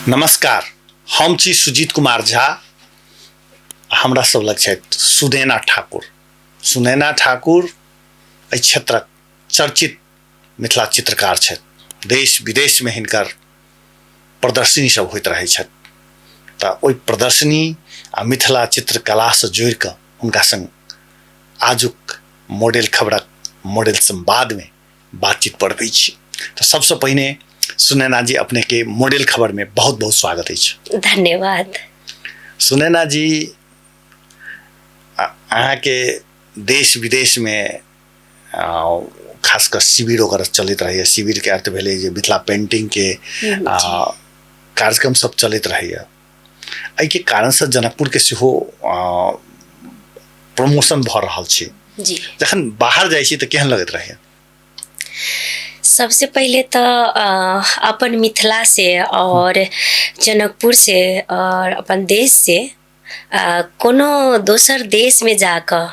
नमस्कार, हम छी सुजीत कुमार झा। हमरा सब लग छथि सुनैना ठाकुर। सुनैना ठाकुर एहि क्षेत्रक चर्चित मिथिला चित्रकार छथि। देश विदेशमे हिनकर प्रदर्शनी सब होइत रहै छथि, तऽ ओहि प्रदर्शनी आ मिथिला चित्रकलासँ जोड़िकऽ हुनका संग आजुक मॉडल खबरक मॉडल संवादमे बातचीत बढ़बै छी। तऽ सबसँ पहिने सुनैना जी, अपने के मॉडल खबर में बहुत बहुत स्वागत अछि। धन्यवाद। सुनैना जी, अहाँके देश विदेश में खास कऽ शिविर वगैरह चलैत रहैए। शिविर के अर्थ भेलै जे मिथिला पेंटिंग के कार्यक्रम सब चलैत रहैए। एहिके कारणसँ जनकपुरके सेहो प्रमोशन भऽ रहल छै जी। जखन बाहर जाइ छी तऽ केहन लगैत रहैए? सबसे पहिले तऽ अपन मिथिला से और जनकपुर से और अपन देश से कोनो दोसर देशमे जाकऽ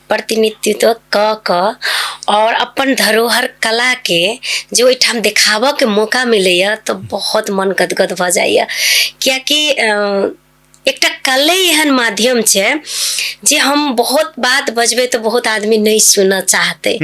प्रतिनिधित्व कऽ कऽ आओर अपन धरोहर कलाके जे ओहिठाम देखाबऽके मौका मिलैए तऽ बहुत मन गदगद भऽ जाइए, किएकि एकटा कले एहन माध्यम छै जे हम बहुत बात बजबै तऽ बहुत आदमी नहि सुनऽ चाहतै,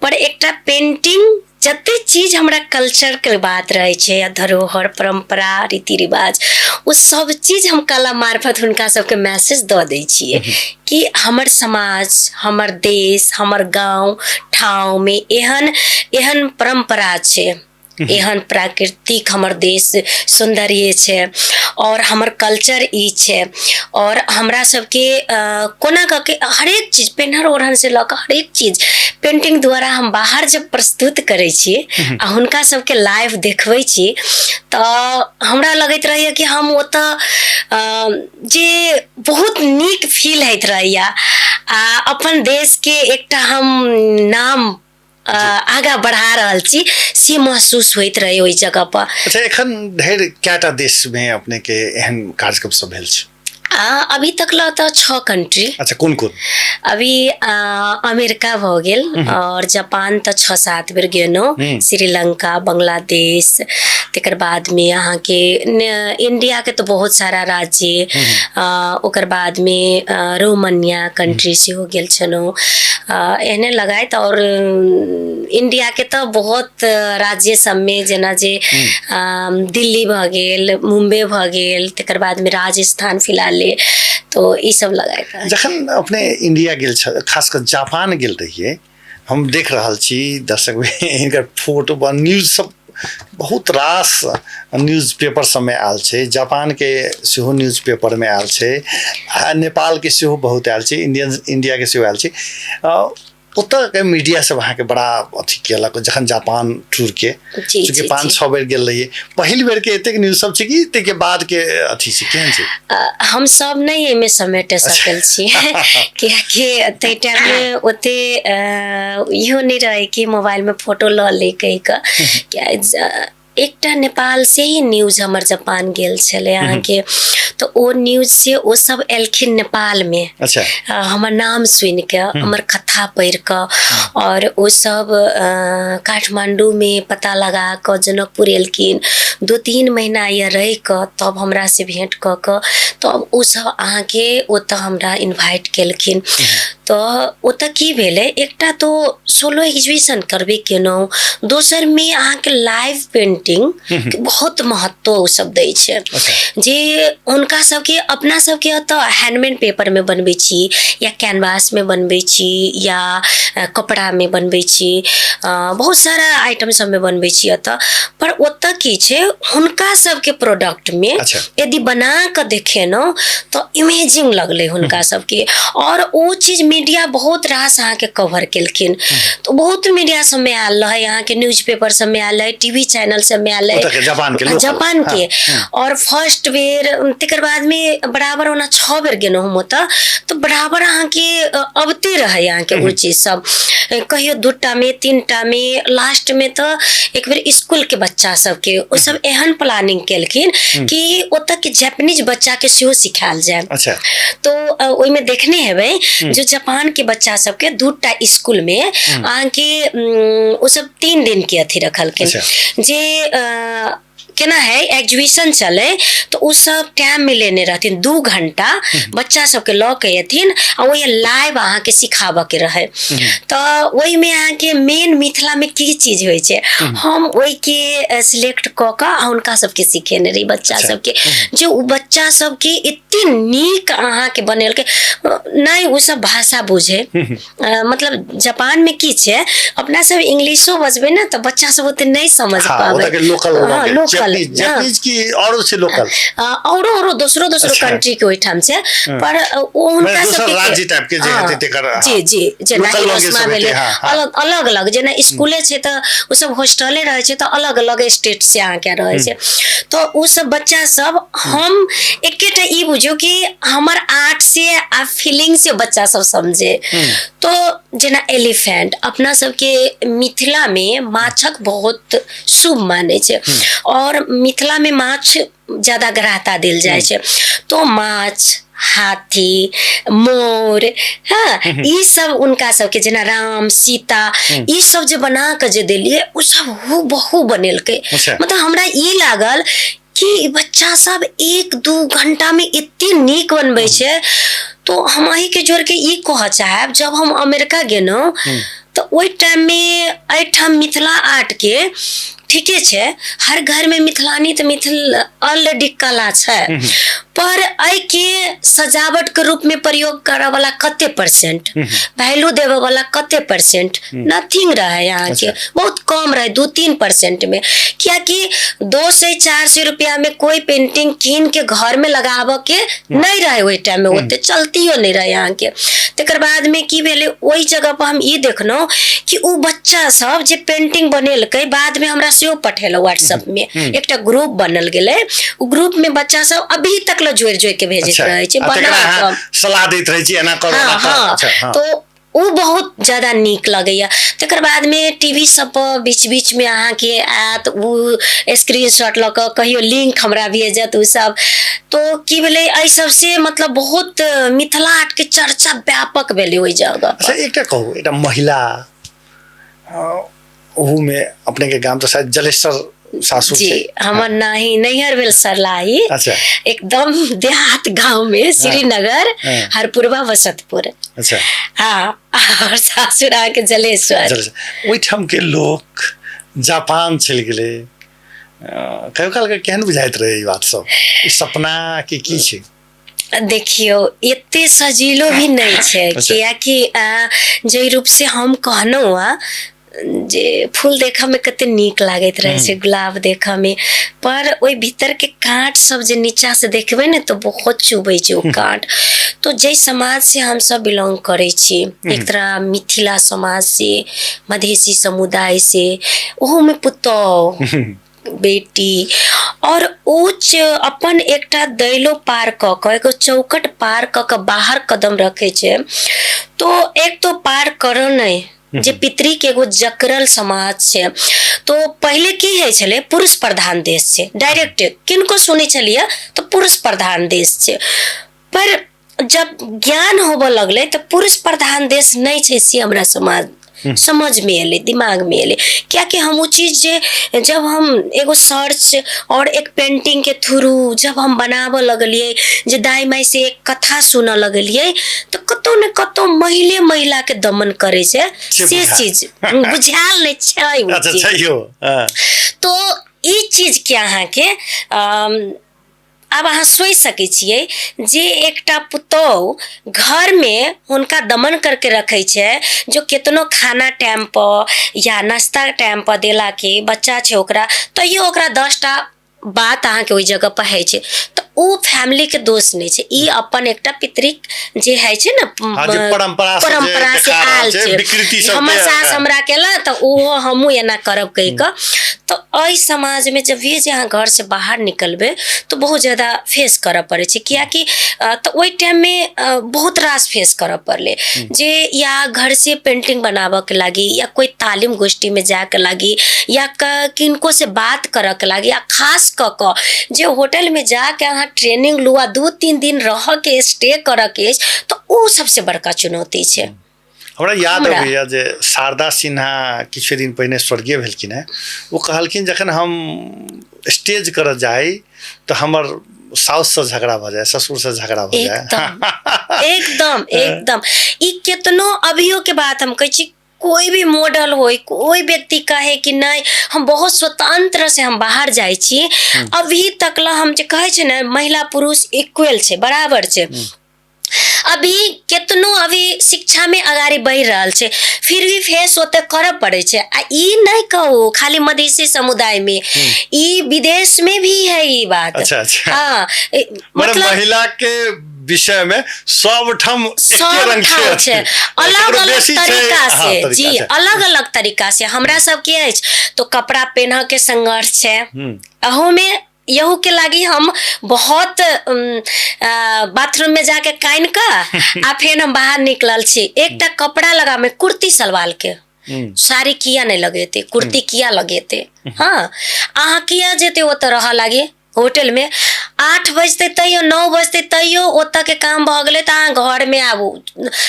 पर एकटा पेंटिंग जते चीज हमरा कल्चरके बात रहै छै या धरोहर, परम्परा, रीति रिवाज, ओ सब चीज हम कला मार्फत हुनका सबके मैसेज दऽ दै छियै कि हमर समाज, हमर देश, हमर गाँव ठाउँमे एहन एहन परम्परा छै, एहन प्राकृतिक हमर देश सौन्दर्य छै और हमर कल्चर ई छै और हमरा सबके कोना कऽ के हरेक चीज पेनहर ओढ़न से लऽ कऽ हरेक चीज पेंटिंग द्वारा हम बाहर जब प्रस्तुत करै छी आ हुनका सबके लाइव देखबै छी तऽ हमरा लगैत रहैए कि हम ओतऽ जे बहुत नीक फील होइत रहैए आ अपन देशके एकटा हम नाम आगाँ बढ़ा रहल छी से महसूस होइत रहै ओहि जगह पर। अच्छा, एखन धरि कएटा देशमे अपनेके एहन कार्यक्रम सब भेल छै? अभी तक ल तऽ 6 कंट्री। अच्छा, कोन कोन? अभी अमेरिका भऽ गेल और जापान तऽ 6-7 बेर गेलहुँ, श्रीलंका, बांग्लादेश, तकर बादमे अहाँके इंडियाके तऽ बहुत सारा राज्य, ओकर बादमे रोमानिया कंट्री सेहो गेल छलहुँ, एहने लगाइत। और इंडियाके तऽ बहुत राज्य सबमे, जेना जे दिल्ली भऽ गेल, मुम्बई भऽ गेल, तकर बादमे राजस्थान फिलहाले, तो ई सब लगाइत। जखन अपने इंडिया गेल छल, खास कऽ जापान गेल रहियै, हम देख रहल छी दर्शक हिनकर फोटो, न्यूज सब बहुत रास न्यूज पेपर सबमे आयल छै, जापानके सेहो न्यूज पेपरमे आयल छै आ नेपालके सेहो बहुत आयल छै, इंडियाके सेहो आयल छै। ओतऽके मीडिया सब अहाँके बड़ा अथी केलक जखन जापान टूरके, चूँकि 5-6 बेर गेल रहियै, पहिल बेरके एतेक न्यूज सब छै कि ताहिके बादके अथी छै, केहन छै? हम सब नहि एहिमे समेटे सकल छी, कियाकि ताहि टाइममे ओते इहो नहि रहै कि मोबाइलमे फोटो लऽ ले कहि कऽ। एकटा नेपाल से ही न्यूज हमर जापान गेल छलै अहाँके, तऽ ओ न्यूज से ओ सब एलखिन नेपालमे। अच्छा। हमर नाम सुनि कऽ, हमर कथा पढ़ि कऽ, और ओ सब काठमाण्डूमे पता लगा कऽ जनकपुर एलखिन, 2-3 महीना यऽ रहि कऽ तब हमरा से भेंट कऽ कऽ तब ओ सब अहाँके ओतऽ हमरा इन्वाइट केलखिन। तऽ ओतऽ की भेलै, एकटा तो सोलो एग्जीबिशन करबे केलहुँ, दोसरमे अहाँके लाइव पेंटिंग के बहुत महत्व ओ सब दै छै। जे हुनका सबके, अपना सबके ओतऽ हैंडमेड पेपरमे बनबै छी या कैनवासमे बनबै छी या कपड़ामे बनबै छी, बहुत सारा आइटम सबमे बनबै छी ओतऽ पर। ओतऽ की छै, हुनका सबके प्रोडक्टमे यदि बना कऽ देखेलहुँ तऽ इमेजिंग लगलै हुनका सबके, और ओ चीज मीडिया बहुत रास अहाँके कवर केलखिन, तऽ बहुत मीडिया सबमे आयल रहै, अहाँके न्यूज पेपर सबमे आयल रहै, टीवी चैनल सबमे आयल रहै जापान के, जापान के। और फर्स्ट बेर, तकर बादमे बराबर ओना 6 बेर गेलहुँ हम ओतऽ, तऽ बराबर अहाँके अबिते रहै अहाँके ओ चीज सब, कहियो 2टा मे, 3टा मे, लास्टमे तऽ एक बेर स्कूलके बच्चा सबके ओ सब एहन प्लानिंग केलखिन कि ओतऽ के जापानीज बच्चाके सेहो सिखायल जाय। अच्छा। तो ओहिमे देखने हेबै जो जापान के बच्चा सबके 2टा स्कूल मे अहाँके ओ सब 3 दिन के अथी रखलखिन। अच्छा। जे केना है एग्जीबिशन चलै तऽ ओ सब टाइम लेने रहथिन 2 घंटा बच्चा सबके लऽ के एथिन आ ओहि लाइव अहाँके सिखाबऽ के रहै। तऽ ओहिमे अहाँके मेन मिथिलामे की चीज होइ छै, हम ओहिके सिलेक्ट कऽ कऽ आ हुनका सबके सिखेने रही बच्चा सबके, जे ओ बच्चा सबके एते नीक अहाँके बनेलकै। नहि ओ सब भाषा बुझै, मतलब जापान में की छै, अपना सब इंग्लिशो बजबै ने तऽ बच्चा सब ओते नहि समझ पाबै। लोकल, हाँ, लोकल जापानीज की औरो छै लोकल, औरो औरो दोसरो दोसरो कंट्री के ओहिठाम छै, पर ओ हुनका सब के राज्य टाइप के जे हेतै तेकर, जी जी, जेना हिरोशिमा भेलै, अलग अलग अलग, जेना स्कूले छै तऽ ओ सब हॉस्टले रहै छै, तऽ अलग अलग स्टेट से अहाँके रहै छै। तऽ ओ सब बच्चा सब, हम एकेटा ई बुझियौ कि हमर आर्ट से आ फीलिंग से बच्चा सब समझे। तो जेना एलिफेंट, अपना सबके मिथिला में माछक बहुत शुभ मानै छै और मिथिला में माछ ज्यादा ग्राहता देल जाइ छै, तो माछ, हाथी, मोर, हाँ, ई सब उनका सबके जेना राम सीता, ई सब जे बना के जे देलियै ओ सब हु बहु बनेलकै। मतलब हमरा ई लागल कि बच्चा सब 1-2 घंटा में एते नीक बनबै छै। तो हम अहीके जोड़ के ई कहऽ चाहब, जब हम अमेरिका गेलहुँ तऽ ओहि टाइम में एहिठाम मिथिला आर्ट के ठीके छै, हर घर में मिथिलानी तऽ मिथिल ऑलरेडी कला छै, पर एहिके सजावट के रूप में प्रयोग करऽ वाला कते परसेंट, वैल्यू देबऽ वाला कते परसेंट, नथिंग रहै अहाँके, बहुत कम रहै, 2-3% में। कियाकि 200-400 रुपया में कोई पेंटिंग कीन के घर में लगाबऽ के नहि रहै ओहि टाइम में, ओते चलतियो नहि रहै अहाँके। तकर बाद में की भेलै, ओहि जगह पर हम ई देखलहुँ कि ओ बच्चा सब जे पेंटिंग बनेलकै, बाद में हमरा सेहो पठेलक व्हाट्सएप में, एकटा ग्रुप बनल गेलै, ओ ग्रुप में बच्चा सब अभी तक ल जोड़ि जोड़ि के भेजैत रहै छै, बना कऽ सलाह दैत रहै छी, एना करू, एना करू। अच्छा, हाँ। तो ओ बहुत ज्यादा नीक लगैया। तकर बादमे टी वी सब पर बीच बीचमे अहाँके आयत, ओ स्क्रीन शॉट लऽ कऽ कहियो लिंक हमरा भेजत ओ सब। तो की भेलै, एहि सबसे मतलब बहुत मिथिला हाटके चर्चा व्यापक भेलै ओहि जगह। अच्छा, एकटा कहू, एकटा महिला ओहूमे अपनेके गाम तऽ शायद जलेश्वर सासुर जी, हमर नाही नैहर भेल सरलाही। अच्छा। एकदम देहात गांव में, श्रीनगर, हरपुरवा बसतपुर। अच्छा। हाँ, और सासुर अहाँके जलेश्वर। जलेश्वर। ओहिठाम के लोक जापान चलि गेलै, कहियो काल के केहन बुझाइत रहै ई बात सब, ई सपना के की छै? देखियौ, एते सजीलो भी नहि छै। अच्छा। कियाकि जाहि रूप से हम कहलहुँ हँ जे फूल देखऽमे कते नीक लागैत रहै छै, गुलाब देखऽमे, पर ओहि भीतरके काँट सब जे नीचासँ देखबै ने तऽ बहुत चुभै छै ओ काँट। तो जाहि समाजसँ हमसब बिलोंग करै छी, एक तरह मिथिला समाजसँ, मधेसी समुदायसँ, ओहोमे पुतोहु, बेटी, और ऊँच अपन एकटा दैलो पार कऽ कऽ, एगो चौखट पार कऽ कऽ बाहर कदम रखै छै, तो एक तो पार करऽ नहि जे पितृके एगो जकड़ल समाज छै। तो पहिले की होइ छलै, पुरुष प्रधान देश छै, डायरेक्ट किनको सुनै छलियै तऽ पुरुष प्रधान देश छै। पर जब ज्ञान होबऽ लगलै तऽ पुरुष प्रधान देश नहि छै से हमरा समाज समझमे एलै, दिमागमे एलै। कियाकि हम ओ चीज जे जब हम एगो सर्च और एक पेंटिंगके थ्रू जब हम बनाबऽ लगलियै, जे दाइ माइसँ एक कथा सुनऽ लगलियै, तऽ कतहु ने कतहु मैले महिलाके दमन करै छै से चीज बुझायल नहि छै ओ अच्छा चीज। छैयो, हाँ। तो ई चीजके अहाँके आब अहाँ सोचि सकै छियै जे एकटा पुतोहु घरमे हुनका दमन करके रखै छै, जो केतनो खाना टाइमपर या नाश्ता टाइमपर देलाके बच्चा छै ओकरा, तैयो ओकरा 10टा बात अहाँके ओहि जगहपर होइ छै, तऽ ओ फैमिलीके दोष नहि छै, ई अपन एकटा पितृक जे होइ छै ने हाँ, जे परम्परा से जे परम्परा से देखा रहल आयल छै, छै, विकृति सबके हमर सास हमरा केला तऽ ओहो हमहूँ एना करब कहि कऽ। तऽ एहि समाजमे जब भी जे अहाँ घरसँ बाहर निकलबै तऽ बहुत ज्यादा फेस करऽ पड़ै छै, कियाकि तऽ ओहि टाइममे बहुत रास फेस करऽ पड़लै, जे या घरसँ पेंटिंग बनाबऽके लागी, या कोइ तालीम गोष्ठीमे जायके लागी, या किनको से बात करऽके लागी, या खास कऽ कऽ जे होटलमे जाके अहाँ ट्रेनिंग लू आ 2-3 दिन रहऽके, स्टे करऽके अछि, तऽ ओ सबसँ बड़का चुनौती छै। हमरा याद अबैया जे शारदा सिन्हा किछु दिन पहिने स्वर्गीय भेलखिन हेँ, ओ कहलखिन जखन हम स्टेज करऽ जाइ तऽ हमर साउससँ झगड़ा भऽ जाय, ससुरसँ झगड़ा भऽ जाय। एकदम एकदम एकदम। ई केतनो अभियो के बात हम कहै छी, कोई भी मॉडल होय, कोई व्यक्ति कहे कि नहीं हम बहुत स्वतंत्र से हम बाहर जाइ छी, अभी तक ला हम जे कहै छै ने महिला पुरुष इक्वल छै, बराबर छै। अभी केतनो अभी शिक्षा में अगाड़ी बढ़ि रहल छै, फिर भी फेस ओते करऽ पड़ै छै। आ ई नहि कहू खाली मधेसी समुदाय में, ई विदेश में भी है ई बात। अच्छा अच्छा। हाँ, मतलब महिला के विषय में सब ठाम एके रंग छै, छै अलग अलग तरीका से। जी, अलग अलग तरीका से हमरा सबके अछि तो कपड़ा पेन्ह के संघर्ष छै। अहू में यहू के लागी हम बहुत बाथरूम में जाके कान कऽ आ फेर हम बाहर निकलल छी। एकटा कपड़ा लगा में कुर्ती सलवार के, साड़ी किया नहीं लगेते, कुर्ती किया लगेते, हाँ अहाँ किया जेते ओतऽ रहऽ लागी होटल में 8 बजते तैयो 9 बजते तैयो ओतऽ के काम भऽ गेलै तऽ अहाँ घर में आबू।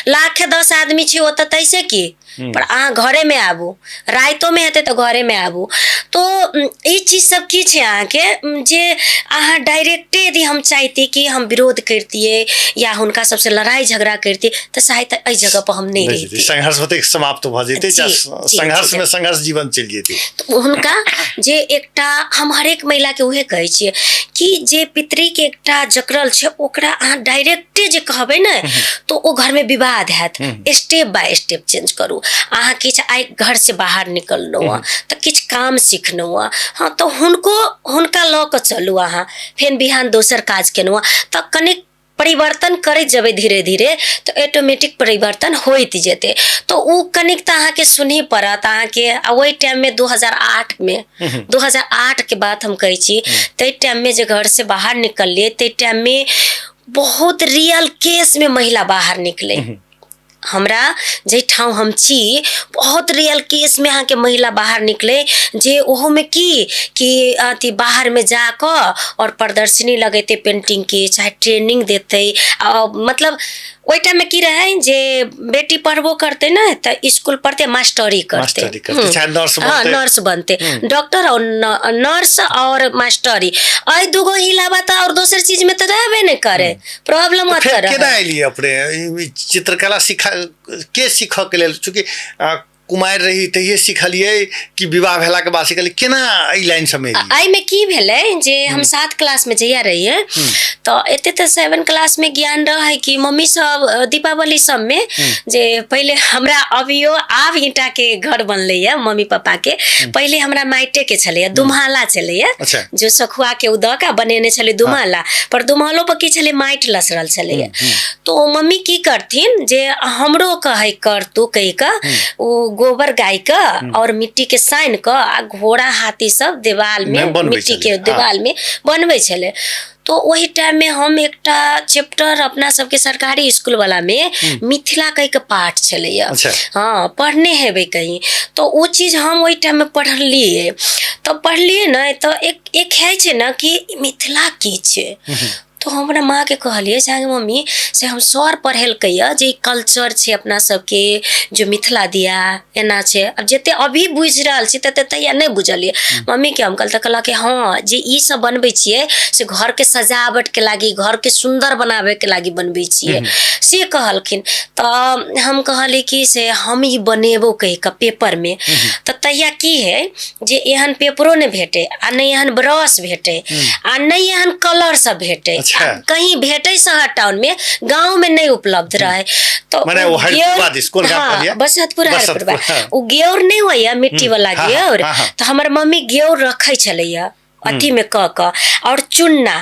लाखे 10 आदमी छी ओतऽ तैसे की, पर अहाँ घरे में आबू, राइतो में हेतै तऽ घरे में आबू। तो ई चीज सब की छै अहाँके जे अहाँ डायरेक्टे यदि हम चाहती कि हम विरोध करतियै या हुनका सबसे लड़ाई झगड़ा करतियै तऽ शायद एहि जगह पर हम नहि रहिती, संघर्ष ओतेक समाप्त भऽ जेतै, संघर्ष में संघर्ष जीवन चलि जेतै। तऽ हुनका जे एकटा हम हरेक महिलाके उहे कहै छियै कि जे पितृके एकटा जकड़ल छै ओकरा अहाँ डायरेक्टे जे कहबै ने तऽ ओ घरमे विवाद हैत। स्टेप बाय स्टेप चेंज करू। अहाँ किछु आइ घरसँ बाहर निकललहुँ हँ तऽ किछु काम सिखलहुँ हँ, हँ तऽ हुनको हुनका लऽ कऽ चलू, अहाँ फेर बिहान दोसर काज केलहुँ हँ तऽ कनिक परिवर्तन करैत जेबै धीरे धीरे तऽ ऑटोमेटिक परिवर्तन होइत जेतै। तऽ ओ कनिक तऽ अहाँके सुनही पड़त अहाँके। आ ओहि टाइममे 2008मे, 2008के बात हम कहै छी, ताहि टाइममे जे घरसँ बाहर निकललियै ताहि टाइममे बहुत रियल केसमे महिला बाहर निकलै। हमरा जाहि ठाम हम छी बहुत रियल केसमे अहाँके महिला बाहर निकलै, जे ओहोमे की कि अथी बाहरमे जाकऽ आओर प्रदर्शनी लगेतै पेन्टिंगके, चाहे ट्रेनिंग देतै। आ मतलब ओहि टाइममे की रहै जे बेटी पढ़बो करतै ने तऽ इसकुल पढ़तै, मास्टरी करतै, हँ नर्स बनतै, डॉक्टर आओर नर्स आओर मास्टरी, एहि दूगो अलावा तऽ आओर दोसर चीजमे तऽ रहबे नहि करै। प्रॉब्लम तऽ फेर केना एलियै अपने ई चित्रकला सिखा के सीखऽ के लेल? चूँकि कुमारि रही तहिये सिखलियै कि विवाह भेलाके बाद सिखलियै, केना एहि लाइन सबमे एलियै? एहिमे की भेलै जे हम 7 क्लासमे जहिया रहियै तऽ एते तऽ 7 क्लासमे ज्ञान रहै कि मम्मी सब दीपावली सबमे जे पहिले हमरा अभियो आब ईंटाके घर बनलैए मम्मी पापाके, पहिले हमरा माटिके छलैए, दुमहाला छलैए। जो सखुआ के ओ दऽ कऽ बनेने छलै दुमहला, पर दुमहलो पर की छलै माटि लसरल छलैए। तो ओ मम्मी की करथिन जे हमरो कहै कर तू कहि कऽ ओ गोबर गाय कऽ और मिट्टी के सानि कऽ आ घोड़ा हाथी सब देवाल में मिट्टी के देवाल में बनबै छलै। तो ओहि टाइम में हम एकटा चैप्टर अपना सबके सरकारी स्कूल वाला में मिथिला कहि के पाठ छलैया। हाँ पढ़ने हेबै कहीं, तो ओ चीज हम ओहि टाइम में पढ़लियै। तऽ पढ़लियै ने तऽ एक एक होइ छै ने कि मिथिला की छै। तो हम अपना माँके कहलियै से अहाँके मम्मी से हम सर पढ़ेलकै यऽ जे ई कल्चर छै अपना सबके, जे मिथिला दिया एना छै। आब जते अभी बुझि रहल छी तते तहिया नहि बुझलियै। मम्मीके हम कहल तऽ कहलक हँ जे ई सब बनबै छियै से घरके सजावटके लागि, घरके सुन्दर बनाबैके लागि बनबै छियै, से कहलखिन। तऽ हम कहलियै कि से हम ई बनेबो कहि कऽ पेपरमे। तऽ तहिया की है जे एहन पेपरो नहि भेटै आ नहि एहन ब्रश भेटै आ नहि एहन कलर सब भेटै। कहीं भेटै शहर टाउन में, गाँव में नहि उपलब्ध रहे। तो माने वो हरिपुरवा दिस, कोन गाँव कहलियै? बसंतपुर हरिपुरवा। ओ गेउर नहि होइया मिट्टी वाला गेउर, तऽ हमर मम्मी गेउर रखै छलैया अथी में कऽ कऽ, और चुन्ना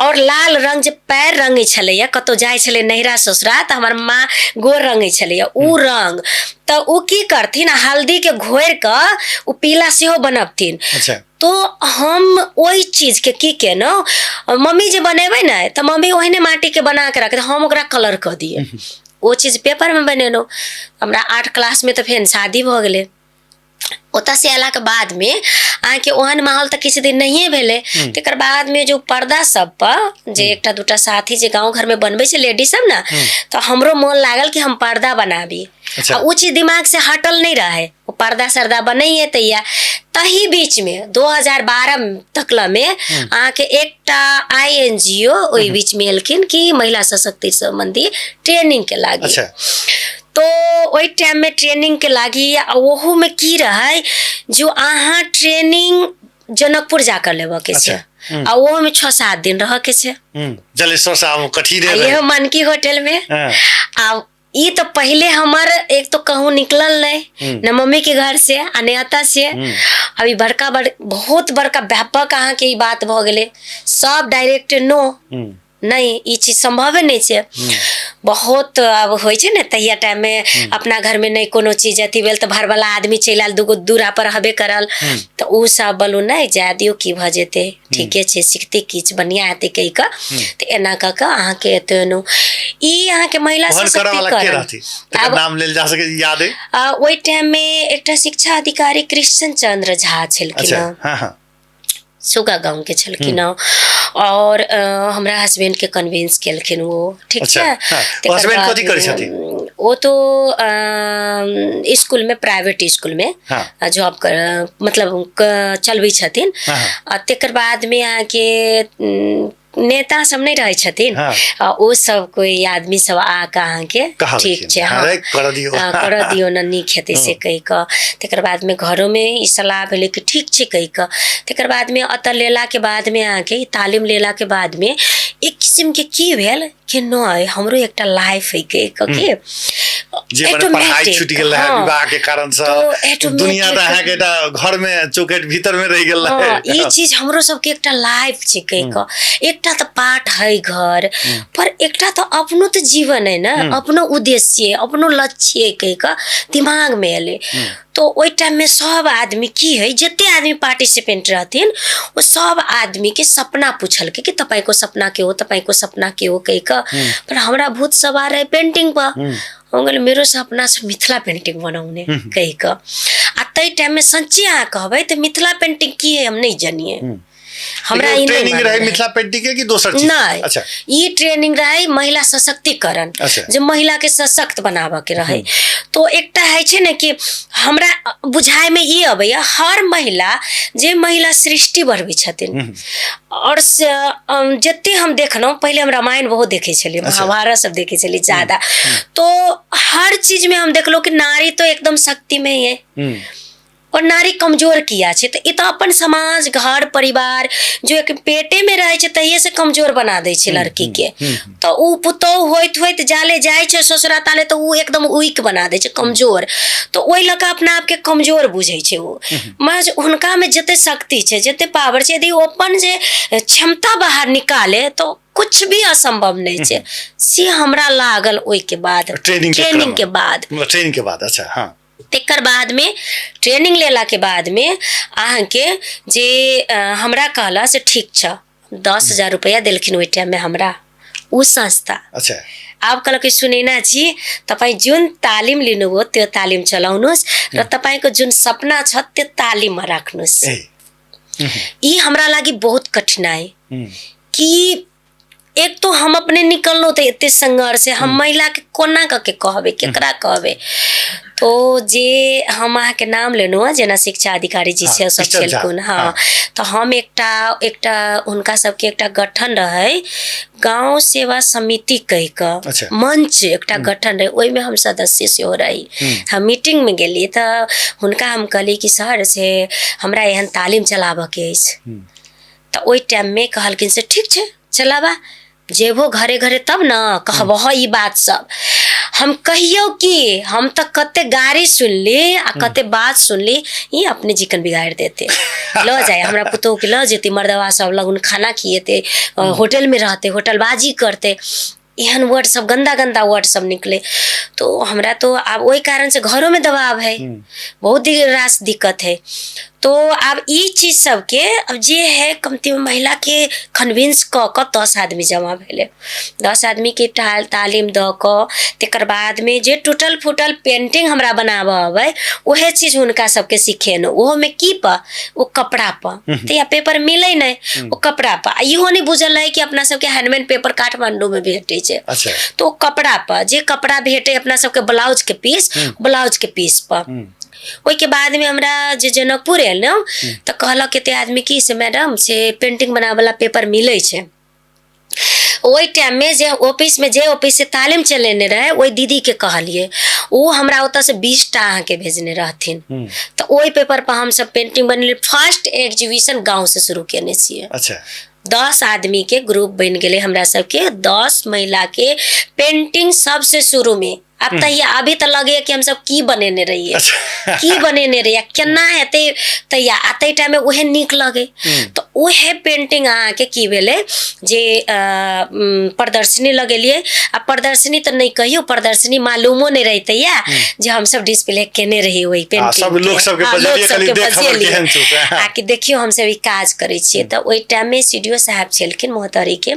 और लाल रंग जे पैर रंगै छलैया, कतौ जाइ छलै नैहरा ससुरा तऽ हमर माँ गोर रंगै छलैया उ रंग। तऽ ओ की करथिन हल्दी के घोरि कऽ ओ पीला सेहो बनबथिन। तो हम ओहि चीज के की केलहुँ, मम्मी जे बनेबै ने तऽ मम्मी ओहने माटी के बना के रखतै, हम ओकरा कलर कऽ दियै। ओ चीज पेपर में बनेलहुँ। हमरा 8 क्लास में तऽ फेर शादी भऽ गेलै। ओतऽसँ अयलाके बादमे अहाँके ओहन माहौल तऽ किछु दिन नहिए भेलै। तकर बादमे जो पर्दा सब पर जे एकटा दूटा साथी जे गाँव घरमे बनबै छै लेडीज सब ने, तऽ हमरो मोन लागल कि हम पर्दा बनाबी। आ ओ चीज दिमाग से हटल नहि रहै, ओ पर्दा सर्दा बनैए तैया। तही बीचमे 2012 तकलमे अहाँके एकटा I N G ओ ओहि बीचमे एलखिन कि महिला सशक्ति सम्बन्धी ट्रेनिंगके लागि। तो ओहि टाइममे ट्रेनिंगके लागि, आ ओहूमे की रहै जो अहाँ ट्रेनिंग जनकपुर जाकर लेबऽके छै। आ ओहोमे 6-7 दिन रहऽके छै। जलेश्वर साहब कठिन आ रहै। इहो मनकी होटलमे। आ ई तऽ पहिले हमर एक तो कहूँ निकलल नहीं, न मम्मी के घर से आ न एतऽ से। अभी बड़का बड़ बहुत बड़का व्यापक अहाँके ई बात भऽ गेलै, सब डायरेक्ट नो, नहि ई चीज सम्भवे नहि छै। बहुत आब होइ छै ने तहिया टाइममे अपना घरमे नहि कोनो चीज अथी भेल तऽ घरवला आदमी चलि आयल, दूगो दूरा पर रहबे करल, तऽ ओ सब बोलू नहि जाय दियौ, की भऽ जेतै, ठीके छै, सिखतै किछु बढ़िआँ हेतै कहि कऽ। तऽ एना कऽ कऽ अहाँके एतऽ एलहुँ। ई अहाँके महिला ओहन करऽ वाला के सशक्तिकरण रहथिन? तकर आब नाम लेल जा सकै याद अइ? ओहि टाइममे एकटा शिक्षा अधिकारी कृष्ण चंद्र झा छलखिन। हँ हँ सुगा गाँव के छलखिन हँ, और हमरा हस्बैंड के कन्विंस केलखिन ओ, ठीक छै। ओ हस्बैंड कथी करै छथिन? ओ तो स्कूल में, प्राइवेट स्कूल में जॉब कर, मतलब चलबै छथिन। आ तकर बाद में अहाँके नेता सब नहि रहै छथिन, आ ओ सब कोइ आदमी सब आके अहाँके कहलखिन, ठीक छै, हाँ, हँ, रे, करऽ दियौ। करऽ दियौ ने, नीक हेतै से कहि कऽ। तकर बादमे घरोमे ई सलाह भेलै कि ठीक छै कहि कऽ। तकर बादमे एतऽ लेलाके बादमे अहाँके ई तालीम लेलाके बादमे एक किसिमके की भेल कि नहि हमरो एकटा लाइफ है कहि कऽ के जे मने पढ़ाई ऑटोमेटिक, छूटि गेल रहै विवाह के कारण से, तो ऑटोमेटिक दुनिया तऽ अहाँके एकटा घर में चौकट भीतर में रहि गेल हँ, रहै। ई चीज हमरो सबके एकटा लाइफ छै कहि कऽ। एकटा तऽ पाठ है घर पर, एकटा तऽ अपनो तऽ जीवन है ने, अपनो उद्देश्य अपनो लक्ष्य है कहि कऽ दिमाग में एलै। तो ओहि टाइममे सब आदमी की है, जते आदमी पार्टिसिपेंट रहथिन ओ सब आदमी के सपना पूछलकै कि तपाईँको सपना के हो, तपाईँको सपना के हो कहि कऽ। पर हमरा भूत सवार रहे पेंटिंग पर, हम कहलियै मेरो सपना छै मिथिला पेंटिंग बनाउने कहि कऽ। आ ताहि टाइममे सच्चे अहाँ कहबै तऽ मिथिला पेंटिंग की है हम नहि जनिए, हमरा ई नहि ट्रेनिंग मालूम रहे रहै। मिथिला पेंटिंग के कि दोसर चीज? नहि। ई ट्रेनिंग रहे महिला सशक्तिकरण, जे महिला के सशक्त बनाबऽ के रहे। तो एकटा है छै ने कि हमरा बुझाय में ई अबैया हर महिला जे महिला सृष्टि बढ़बै छथिन, और जते हम देखलहुँ, पहिले हम रामायण बहुत देखै छलियै, महाभारत सब देखै छलियै ज्यादा, तो हर चीज में हम देखलहुँ कि नारी तो एकदम शक्ति में ही है और नारी कमजोर किया छै, तऽ ई तऽ अपन समाज घर परिवार जो एक पेटे में रहै छै तहिए से कमजोर बना दै छै लड़की के। तऽ उ पुतोहु होइत होइत जाले जाइ छै ससुरा ताले तऽ उ एकदम वीक बना दै छै, कमजोर। तऽ ओहि लऽ कऽ अपना आपके कमजोर बुझै छै ओ। महज हुनकामे जते शक्ति छै, जते पावर छै, यदि ओ अपन जे क्षमता बाहर निकाले तऽ कुछ भी असंभव नहि छै, से हमरा लागल ओहिके बाद, ट्रेनिंग के ट्रेनिंग के क्रममे। बाद। ट्रेनिंग के बाद, अच्छा, हँ। तकर बादमे ट्रेनिंग लेलाके बादमे अहाँके जे हमरा कहला से ठीक छ, 10,000 रुपैआ देलखिन ओहि टाइममे हमरा ओ संस्था। आब कहलक कि सुनैना जी तपाईँ जुन तालिम लिनुभयो त्यो तालिम चलाउनुहोस् र तपाईँको जुन सपना छ त्यो तालिममा राख्नुहोस्। ई हमरा लागि बहुत कठिनाइ कि एक तो हम अपने निकललहुँ तऽ एते संघर्ष है, हम महिला के कोना कऽ के कहबै, केकरा कहबै। तो जे हम अहाँके नाम लेलहुँ हँ जेना शिक्षा अधिकारी जी से सब कृष्ण झा, छलखुन, हँ, तऽ हम एकटा एकटा हुनका सबके एकटा गठन रहै गाँव सेवा समिति कहि कऽ, मंच एकटा गठन रहै, ओहिमे हम सदस्य सेहो रही। हम मीटिंगमे गेलियै तऽ हुनका हम कहलियै कि सर से हमरा एहन तालीम चलाबऽके अछि। तऽ ओहि टाइममे कहलखिन से ठीक छै चलाबा, जेबहो घरे घरे तब ने कहबह ई बात सब। हम कहियौ कि हम तऽ कते गारी सुनली आ कते बात सुनली, ई अपने चिकन बिगाड़ि देते, लऽ जाय हमरा पुतोहुके लऽ जेतै मर्दवा सब लगुन खाना खिएतै, होटलमे रहतै, होटलबाजी करतै, एहन वर्ड सब गंदा गंदा वर्ड सब निकले। तो हमरा तो आब ओहि कारण से घरोमे दबाव है, बहुत रास दिक्कत है। तो आब ई चीज सबके आब जे है कमती महिलाके कन्विंस कऽ कऽ 10 आदमी जमा भेलै। 10 आदमीके तालीम दऽ कऽ तकर बादमे जे टूटल फूटल पेंटिंग हमरा बनाबऽ अबै उएह चीज हुनका सबके सिखेलहुँ। ओहोमे की पर ओ कपड़ा पर, तऽ पेपर मिलै नहि, ओ कपड़ा पर। आ इहो नहि बुझल रहै कि अपना सबके हैंडमेड पेपर काठमाण्डूमे भेटै छै। अच्छा। तो ओ कपड़ा पर जे कपड़ा भेटै अपना सबके ब्लाउजके पीस, ब्लाउजके पीस पर। ओहिके बादमे हमरा जे जनकपुर एलहुँ तऽ कहलक कते आदमी कि से मैडम से पेंटिंग बनाबैवला पेपर मिलै छै। ओहि टाइममे जे ऑफिसमे जे ऑफिस से तालीम चलेने रहै ओहि दीदीके कहलियै, ओ हमरा ओतऽसँ 20 टा अहाँके भेजने रहथिन। तऽ ओहि पेपर पर हमसब पेंटिंग बनेलियै। फर्स्ट एग्जीबिशन गाँवसँ शुरू केने छियै। अच्छा। 10 आदमीके ग्रुप बनि गेलै हमरा सबके, 10 महिलाके पेंटिंग सबसे शुरूमे। आब तहिया अभी तऽ लगैया कि हमसब की बनेने रहियै। अच्छा। की बनेने रहियै, केना हेतै तहिया, आ ताहि टाइममे उहे नीक लगै। तऽ उहे पेंटिंग अहाँके की भेलै जे प्रदर्शनी लगेलियै। आ प्रदर्शनी तऽ नहि कहियौ, प्रदर्शनी मालूमो नहि रहै तहिया जे हमसब डिस्प्ले केने रहियै ओहि पेंटिंग। सब लोक सबके बजेलियै, देख हमर केहन छौ। आ कि देखियौ हमसब ई काज करै छियै। तऽ ओहि टाइममे सी डी ओ साहब छलखिन मोहतरीके,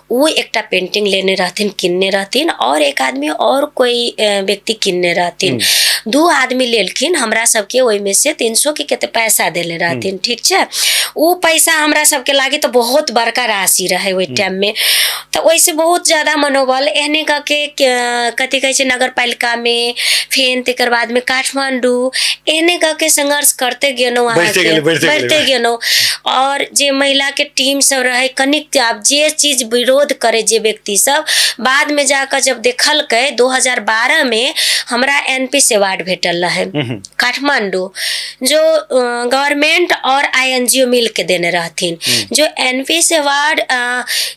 ओ एकटा पेंटिंग लेने रहथिन, किनने रहथिन, और एक आदमी और कोई व्यक्ति किनने रहथिन। 2 आदमी लेलखिन। हमरा सबके ओहिमे से 300 के कते पैसा देले रहथिन, ठीक छै। ओ पैसा हमरा सबके लागी तऽ बहुत बड़का राशि रहै ओहि टाइममे। तऽ ओहिसँ बहुत ज्यादा मनोबल एहने कऽ के कथी कहै छै नगर पालिकामे, फेर तकर बादमे काठमाण्डू, एहने कऽ के संघर्ष करते गेलहुँ, अहाँके बढ़िते गेलहुँ। और जे महिलाके टीम सब रहै कनिक आब जे चीज विरोध करै जे व्यक्ति सब, बादमे जाकऽ जब देखलकै 2012 मे हमरा एन पी अवार्ड भेटल रहै काठमाण्डू, जो गवर्नमेंट और I N G ओ मिल के देने रहथिन। जो एन पी अवार्ड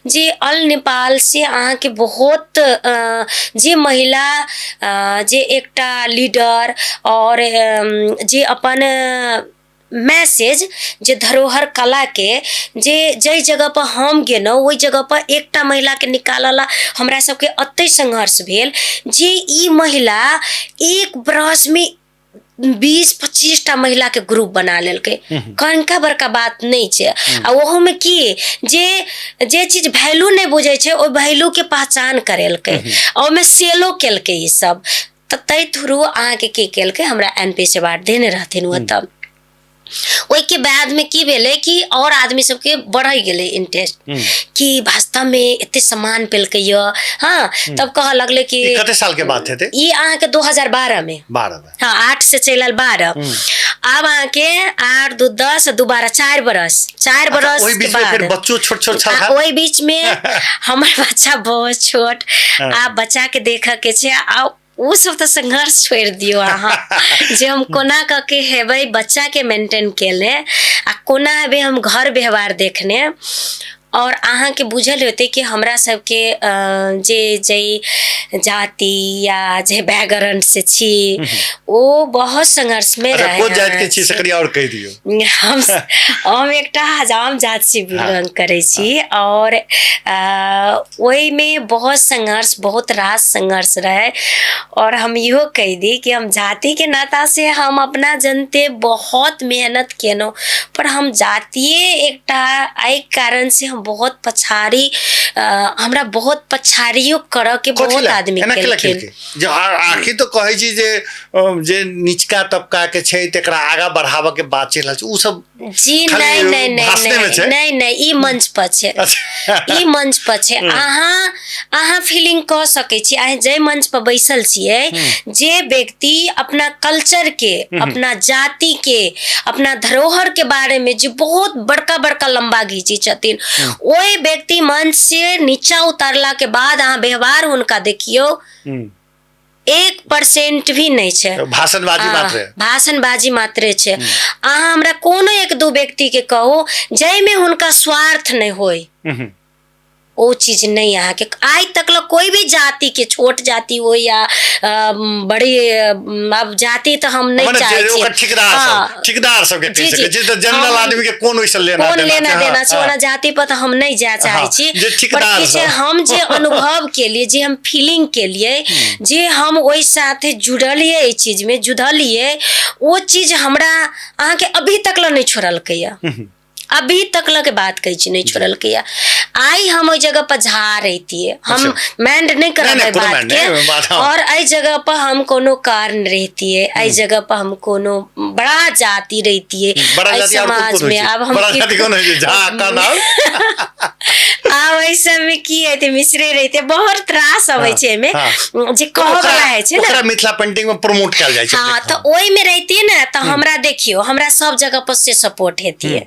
जे ऑल नेपाल से अहाँके बहुत जे महिला जे एकटा लीडर और जे अपन मैसेज जे धरोहर कलाके जे जाहि जगहपर हम गेलहुँ ओहि जगहपर एकटा महिलाके निकालऽ ला हमरा सबके एते संघर्ष भेल जे ई महिला एक बरसमे 20-25 टा महिलाके ग्रुप बना लेलकै। कनिका बड़का बात नहि छै। आ ओहोमे की जे जे चीज वैल्यू नहि बुझै छै ओहि वैल्यूके पहचान करेलकै, ओहिमे सेलो केलकै ई सब। तऽ ताहि थ्रू अहाँके की केलकै, हमरा एन पी अवार्ड देने रहथिन ओतऽ। ओहिके बादमे की भेलै कि आओर आदमी सबके बढ़ि गेलै इंटरेस्ट कि वास्तवमे एते सम्मान पेलकै यऽ। हाँ, तब कहऽ लगलै कि ई कते साल के बात हेतै? ई अहाँके 2012 मे। 12 मे। हाँ, 8 से चलि आयल 12। आब अहाँके 8 2 10 2 12, 4 बरस, 4 बरस ओहि के बीच में फिर बाद। बच्चो छोट छोट छल। ओहि बीच में हमर बच्चा बहुत छोट, आ बच्चा के देखऽ के छै, आ ओ सब तऽ संघर्ष छोड़ि दियौ अहाँ जे हम कोना कऽ के हेबै बच्चाके मेंटेन केने आ कोना हेबै हम घर व्यवहार देखने। और अहाँके बुझल होतै कि हमरा सबके जे जाहि जाति या जे बैकग्राउंड से छी ओ बहुत संघर्ष में अच्छा, रहे। कोन जाति के छी से कनि और कहि दियौ। हम एकटा हजाम जात से बिलोंग करै छी और ओहिमे बहुत संघर्ष, बहुत रास संघर्ष रहै। और हम इहो कहि दी कि हम जातिके नाता से हम अपना जनते बहुत मेहनत केलहुँ, पर हम जातिए एकटा एहि कारण से हम बहुत पछाड़ी, हमरा बहुत पछाड़ियो करऽके बहुत आदमी केलखिन। जे आखिर तो कहै छी जे निचका तबका के छै तकरा आगा बढ़ाबऽ के बात चलि रहल छै, उ सब जी खाली नहीं, नहीं, नहीं, भाषणे में नहीं, छै? नहीं, नहीं, ई मंच पर छै। अच्छा। ई मंच पर छै। अहाँ फीलिंग कऽ सकै छी। अहाँ जाहि मंच पर बैसल छियै, जे व्यक्ति अपना कल्चर के, अपना जाति के, अपना धरोहर के बारे में जे बहुत बड़का बड़का लंबा घीची छथिन, ओहि व्यक्ति मंच से नीचा उतारला के बाद अहाँ व्यवहार हुनका देखियौ, 1% भी नहि छै। भाषणबाजी मात्रे। भाषणबाजी मात्रे छै। अहाँ हमरा कोनो 1-2 व्यक्ति के कहू जाहिमे हुनका स्वार्थ नहि होय। ओ चीज नहि अहाँके आइ तक लए कोइ भी जातिके, छोट जाति हो या बड़ी, आब जाति तऽ हम नहि मने चाहै जे छियै। ओकर ठेकेदार सब, ठेकेदार सबके कहि जी, सकै जी। छी तऽ जनरल आदमी के कोन ओहिसँ लेना कोन देना लेना छै, देना छै, ओना जाति पर तऽ हम नहि जाय चाहै छी, जे पर ठेकेदार की छै, सब। हम जे अनुभव केलियै, जे हम फीलिंग केलियै, जे हम ओहि साथे जुड़लियै, एहि चीजमे जुझलियै, ओ चीज हमरा अहाँके अभी तक लए नहि छोड़लकैया। अभी तक लऽ के बात कहै छी, नहि छोड़लकैया। आइ हम ओहि जगह पर झा रहितियै, हम माइंड नहि करब नहि, एहि कोनो बात माइंड के, नहि, बात, हँ। और एहि जगह पर हम कोनो कारण रहितियै, एहि जगह पर हम कोनो बड़ा जाति रहितियै, बड़ा एहि जाति आओर कोन समाज कोन होइ मे छै? आब हम बड़ा की जाति कोन होइ छै? झा, कनल? आब एहि सबमे की हेतै, मिश्रे रहितै, बहुत त्रास अबै छै एहिमे, जे कहऽ वाला होइ छै ने, ओकरा मिथिला पेंटिंग में प्रमोट कयल जाइ छै। हँ, तऽ ओहिमे रहितियै ने तऽ हमरा देखियौ, हमरा सब जगह पर से सपोर्ट हेतियै।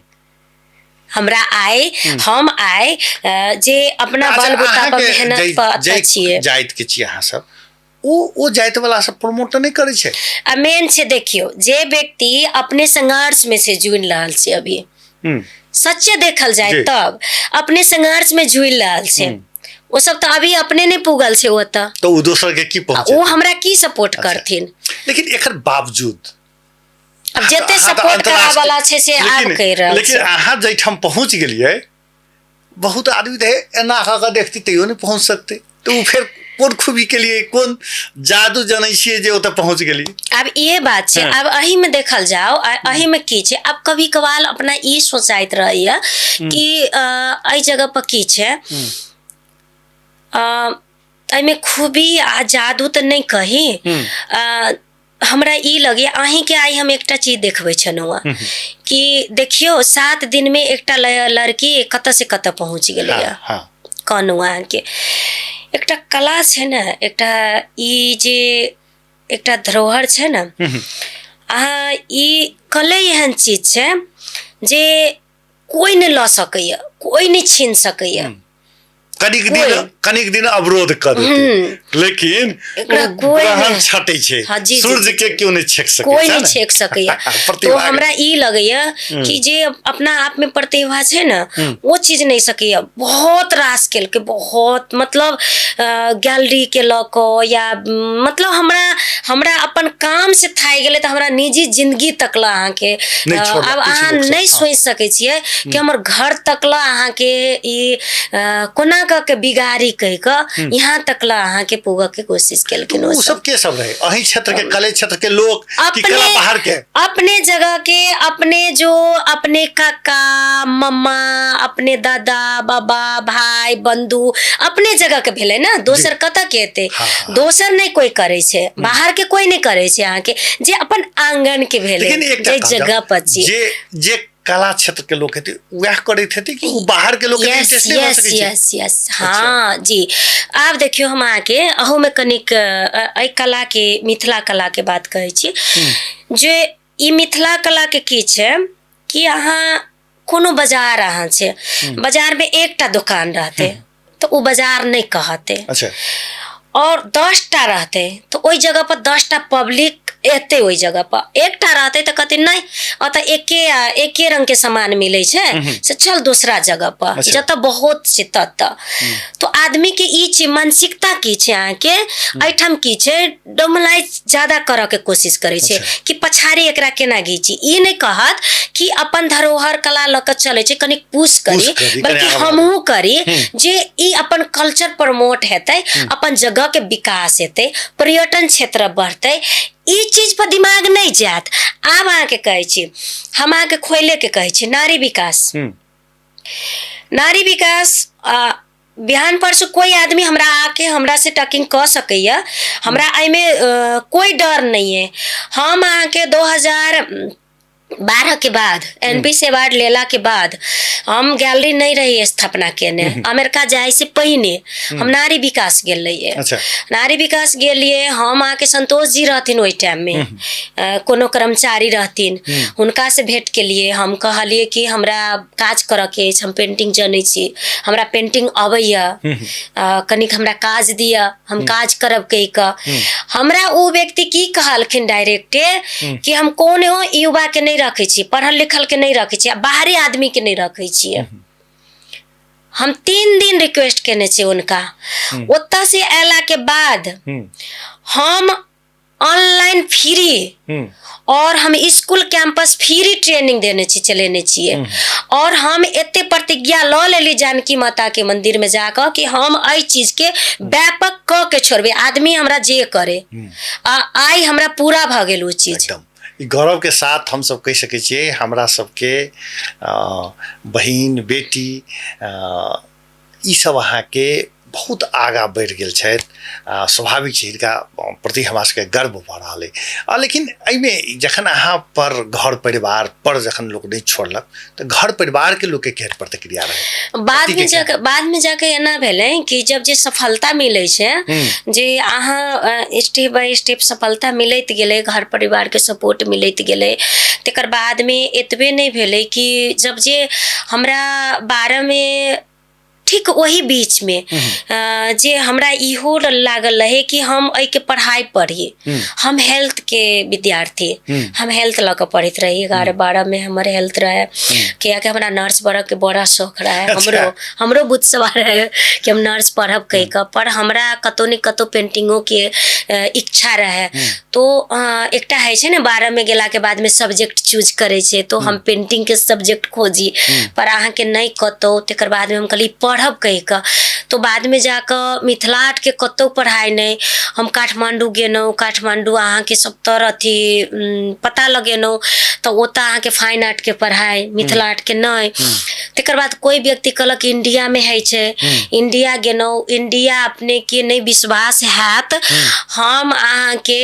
हमरा आइ हम आइ जे अपना अच्छा, बल बूता पर अहाँके मेहनत पर अतऽ छियै। जाति के छियै अहाँ सब, ओ जाति वाला सब प्रमोट तऽ नहि करै छै। आ मेन छै देखियौ, जे व्यक्ति अपने संघर्ष में से जुड़ि रहल छै अभी, सच्चे देखल जाय तब अपने संघर्ष में जुड़ि रहल छै, ओ सब तऽ अभी अपने नहि पुगल छै ओतऽ, तऽ ओ दोसर के की पहुँचे, ओ हमरा की सपोर्ट करथिन? लेकिन एकर बावजूद अब जते अहाँ तऽ सपोर्ट कराबऽ अंतर्राष्ट्रीय- वाला छै से आब कहि रहल लेकिन छै। अहाँ जाहिठाम पहुँच गेलियै, बहुत आदमी तऽ एना कऽ कऽ देखतै तैयो नहि पहुँच सकतै, तऽ ओ फेर कोन खूबी के लिए, कोन जादू जनै छियै जे ओतऽ पहुँच गेलियै? आब इहे बात छै। आब एहिमे देखल जाओ, एहिमे की छै, आब कभी कभार अपना ई सोचाइत रहैया कि एहि जगह पर की छै, एहिमे खूबी आ जादू तऽ नहि कही, हमरा ई लगैया अहीँके आइ हम एकटा चीज देखबै छलहुँ हँ कि देखियौ 7 दिनमे एकटा लड़की कतऽ से कतऽ पहुँच गेलैया। कहलहुँ अहाँके एकटा कला छै ने, एकटा ई जे एकटा धरोहर छै ने, अहाँ ई कले एहन चीज छै जे कोइ नहि लऽ सकैया, कोइ नहि छीन सकैया। कनिक दिन कनिक दिन अवरोध कऽ देतै, लेकिन एकरा ओ कोइ ग्रहण नहि। छटै छै, हाँ, जी, जी, सूर्य जी, के केओ नहि छेक सकै कोइ छै नहि ने? छेक सकैया। प्रतिभा तो हमरा ई लगैया कि जे अपना आप में प्रतिभा छै ने, ओ चीज नहि सकैया। बहुत रास केलकै, बहुत मतलब गैलरी के लऽ कऽ या मतलब हमरा अपन काम से थाकि गेलै तऽ हमरा निजी जिंदगी तक लऽ अहाँके, नहि छोड़लक आब किछु अहाँ लोक सब, नहि सोचि सकै छियै कि हमर घर तक लऽ अहाँके ई कोना कऽ के बिगाड़ी कहि कऽ यहाँ तक लऽ अहाँके पुगऽ के कोशिश केलखिन। ओ ओ सब सब के सब रहे अही क्षेत्र के, कले क्षेत्र के लोक कि अपने कला बाहर के? अपने जगह के, अपने जो अपने काका मम्मा, अपने दादा बाबा भाई बंधु, अपने जगह के भेलै ने, दोसर कतऽ के हेतै? दोसर नहि कोइ करै छै, बाहर के कोइ नहि करै छै, अहाँके जे अपन आंगन के भेलै, लेकिन एकटा जे कहब, जगह पर छी। जे कला क्षेत्र के लोक हेतै वएह करैत हेतै कि ओ बाहर के लोक के यस इंटरेस्ट नहि भऽ यस सकै छै? यस यस, हँ जी। आब देखियौ, हम अहाँके अहूमे कनिक एहि कलाके, मिथिला कलाके बात कहै छी, जे ई मिथिला कलाके की छै कि अहाँ कोनो बाजार अहाँ छै, बाजारमे एकटा दोकान रहतै तऽ ओ बाजार नहि कहतै। और 10टा रहतै तऽ ओहि जगह पर 10टा पब्लिक एतै। ओहि जगह पर एकटा रहतै तऽ कहतै नहि, ओतऽ एके रंग के सामान मिलै छै, से चल दोसरा जगह पर, जतऽ बहुत छै ततऽ। तो आदमी के ई छै मानसिकता की छै अहाँके एहिठाम की छै, डोमलाइज ज्यादा करऽ के कोशिश करै छै कि पछाड़ी एकरा केना घीची। ई नहि कहत कि अपन धरोहर कला लऽ कऽ चलै छै, कनिक पुश करी, पुश करी, बल्कि कनि आगाँ हमहूँ करी जे ई अपन कल्चर प्रमोट हेतै, अपन जगह के विकास हेतै, पर्यटन क्षेत्र बढ़तै, ई चीज पर दिमाग नहि जायत। आब अहाँके कहै छी, हम अहाँके खोले के कहै छी नारी विकास, नारी विकास बिहान परसू कोई आदमी हमरा आके हमरा से टकिंग कऽ सकैया, हमरा एहिमे कोई डर नहीं है। हम अहाँके 2012 के बाद एन पी से अवार्ड लेला के बाद हम गैलरी नहीं रही स्थापना केने, अमेरिका जाय से पहिने हम नारी विकास गेल रहियै। नारी विकास गेलियै हम, अहाँके संतोष जी रहथिन ओहि टाइम में, कोनो कर्मचारी रहथिन, हुनका से भेंट केलियै। हम कहलियै कि हमरा काज करऽके अछि, हम पेंटिंग जनै छी, हमरा पेंटिंग अबैया, कनिक हमरा काज दिअ, हम काज करब कहि कऽ। हमरा ओ व्यक्ति की कहलखिन डायरेक्टे कि हम कोनो युवा के नहि रखै छी, पढ़ल लिखल के नहि रखै छी, आ बाहरी आदमी के नहि रखै छियै। हम 3 दिन रिक्वेस्ट केने छी हुनका। ओतऽ से अयला के बाद हम ऑनलाइन फ्री और हम स्कूल कैंपस फ्री ट्रेनिंग देने छी, चलेने छियै। और हम एते प्रतिज्ञा लऽ लेली जानकी माता के मंदिर में जाकऽ कि हम एहि चीज के व्यापक कऽ के छोड़बै, आदमी हमरा जे करे। आ आइ हमरा पूरा भऽ गेल ओ चीज। एकदम ई गौरव के साथ हम सब कहि सकै छियै, हमरा सबके बहिन बेटी ई सब अहाँके बहुत आगाँ बढ़ि गेल छथि। स्वाभाविक छै, हिनका प्रति हमरा सबके गर्व भऽ रहल अइ। लेकिन एहिमे जखन अहाँ पर घर परिवार पर जखन लोक नहि छोड़लक तऽ घर परिवारके लोकके केहन प्रतिक्रिया रहै? बाद पतिके में केहन? जाके, बाद में जाके एना भेलै कि जब जे सफलता मिलै छै, जे अहाँ स्टेप बाय स्टेप सफलता मिलैत गेलै, घर परिवारके सपोर्ट मिलैत गेलै, तकर बादमे एतबे नहि भेलै कि जब जे हमरा 12मे ठीक ओही बीचमे जे हमरा इहो लागल रहै कि हम एहिके पढ़ाइ पढ़ी। हम हेल्थके विद्यार्थी, हम हेल्थ लऽ कऽ पढ़ैत रही। 11 12मे हमर हेल्थ रहै, कियाकि हमरा नर्स बनऽके बड़ा शौक रहै। हमरो हमरो बुझ रहै कि हम नर्स पढ़ब कहि कऽ, पर हमरा कतहु ने कतहु पेन्टिंगोके इच्छा रहै। तो एकटा होइ छै ने, 12मे गेलाके बादमे सब्जेक्ट चूज करै छै, तो हम पेन्टिंगके सब्जेक्ट खोजी, पर अहाँके नहि कतहु। तकर बादमे हम कहली पढ़ब कहि कऽ, तो बादमे जाकऽ मिथिला आर्टके कतहु पढ़ाइ नहि। हम काठमाण्डू गेलहुँ, काठमाण्डू अहाँके सभतर अथी पता लगेलहुँ, तऽ ओतऽ अहाँके फाइन आर्टके पढ़ाइ, मिथिला आर्टके नहि। तकर बाद कोइ व्यक्ति कहलक इंडियामे होइ छै, इंडिया गेलहुँ। इंडिया अपनेके नहि विश्वास हैत, हम अहाँके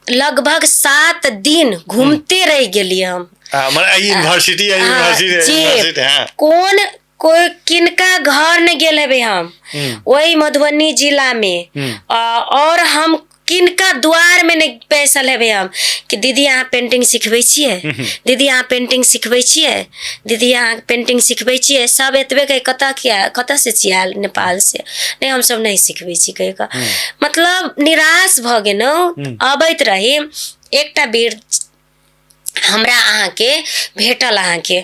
लगभग 7 दिन घूमते रहि गेलियै हम। यूनिवर्सिटी यूनिवर्सिटी कोन कोई किनका घर नहि गेल हेबै हम ओहि मधुबनी जिलामे, और हम किनका द्वारमे नहि पैसल हेबै हम कि दीदी अहाँ पेंटिंग सिखबै छियै, दीदी अहाँ पेंटिंग सिखबै छियै, दीदी अहाँ पेंटिंग सिखबै छियै। सब एतबे कहि, कतऽ किया, कतऽ से छियै? आयल नेपाल से। नहि, हमसब नहि सिखबै छी कहि कऽ, मतलब निराश भऽ गेलहुँ। अबैत रही, एकटा बेर हमरा अहाँके भेटल, अहाँके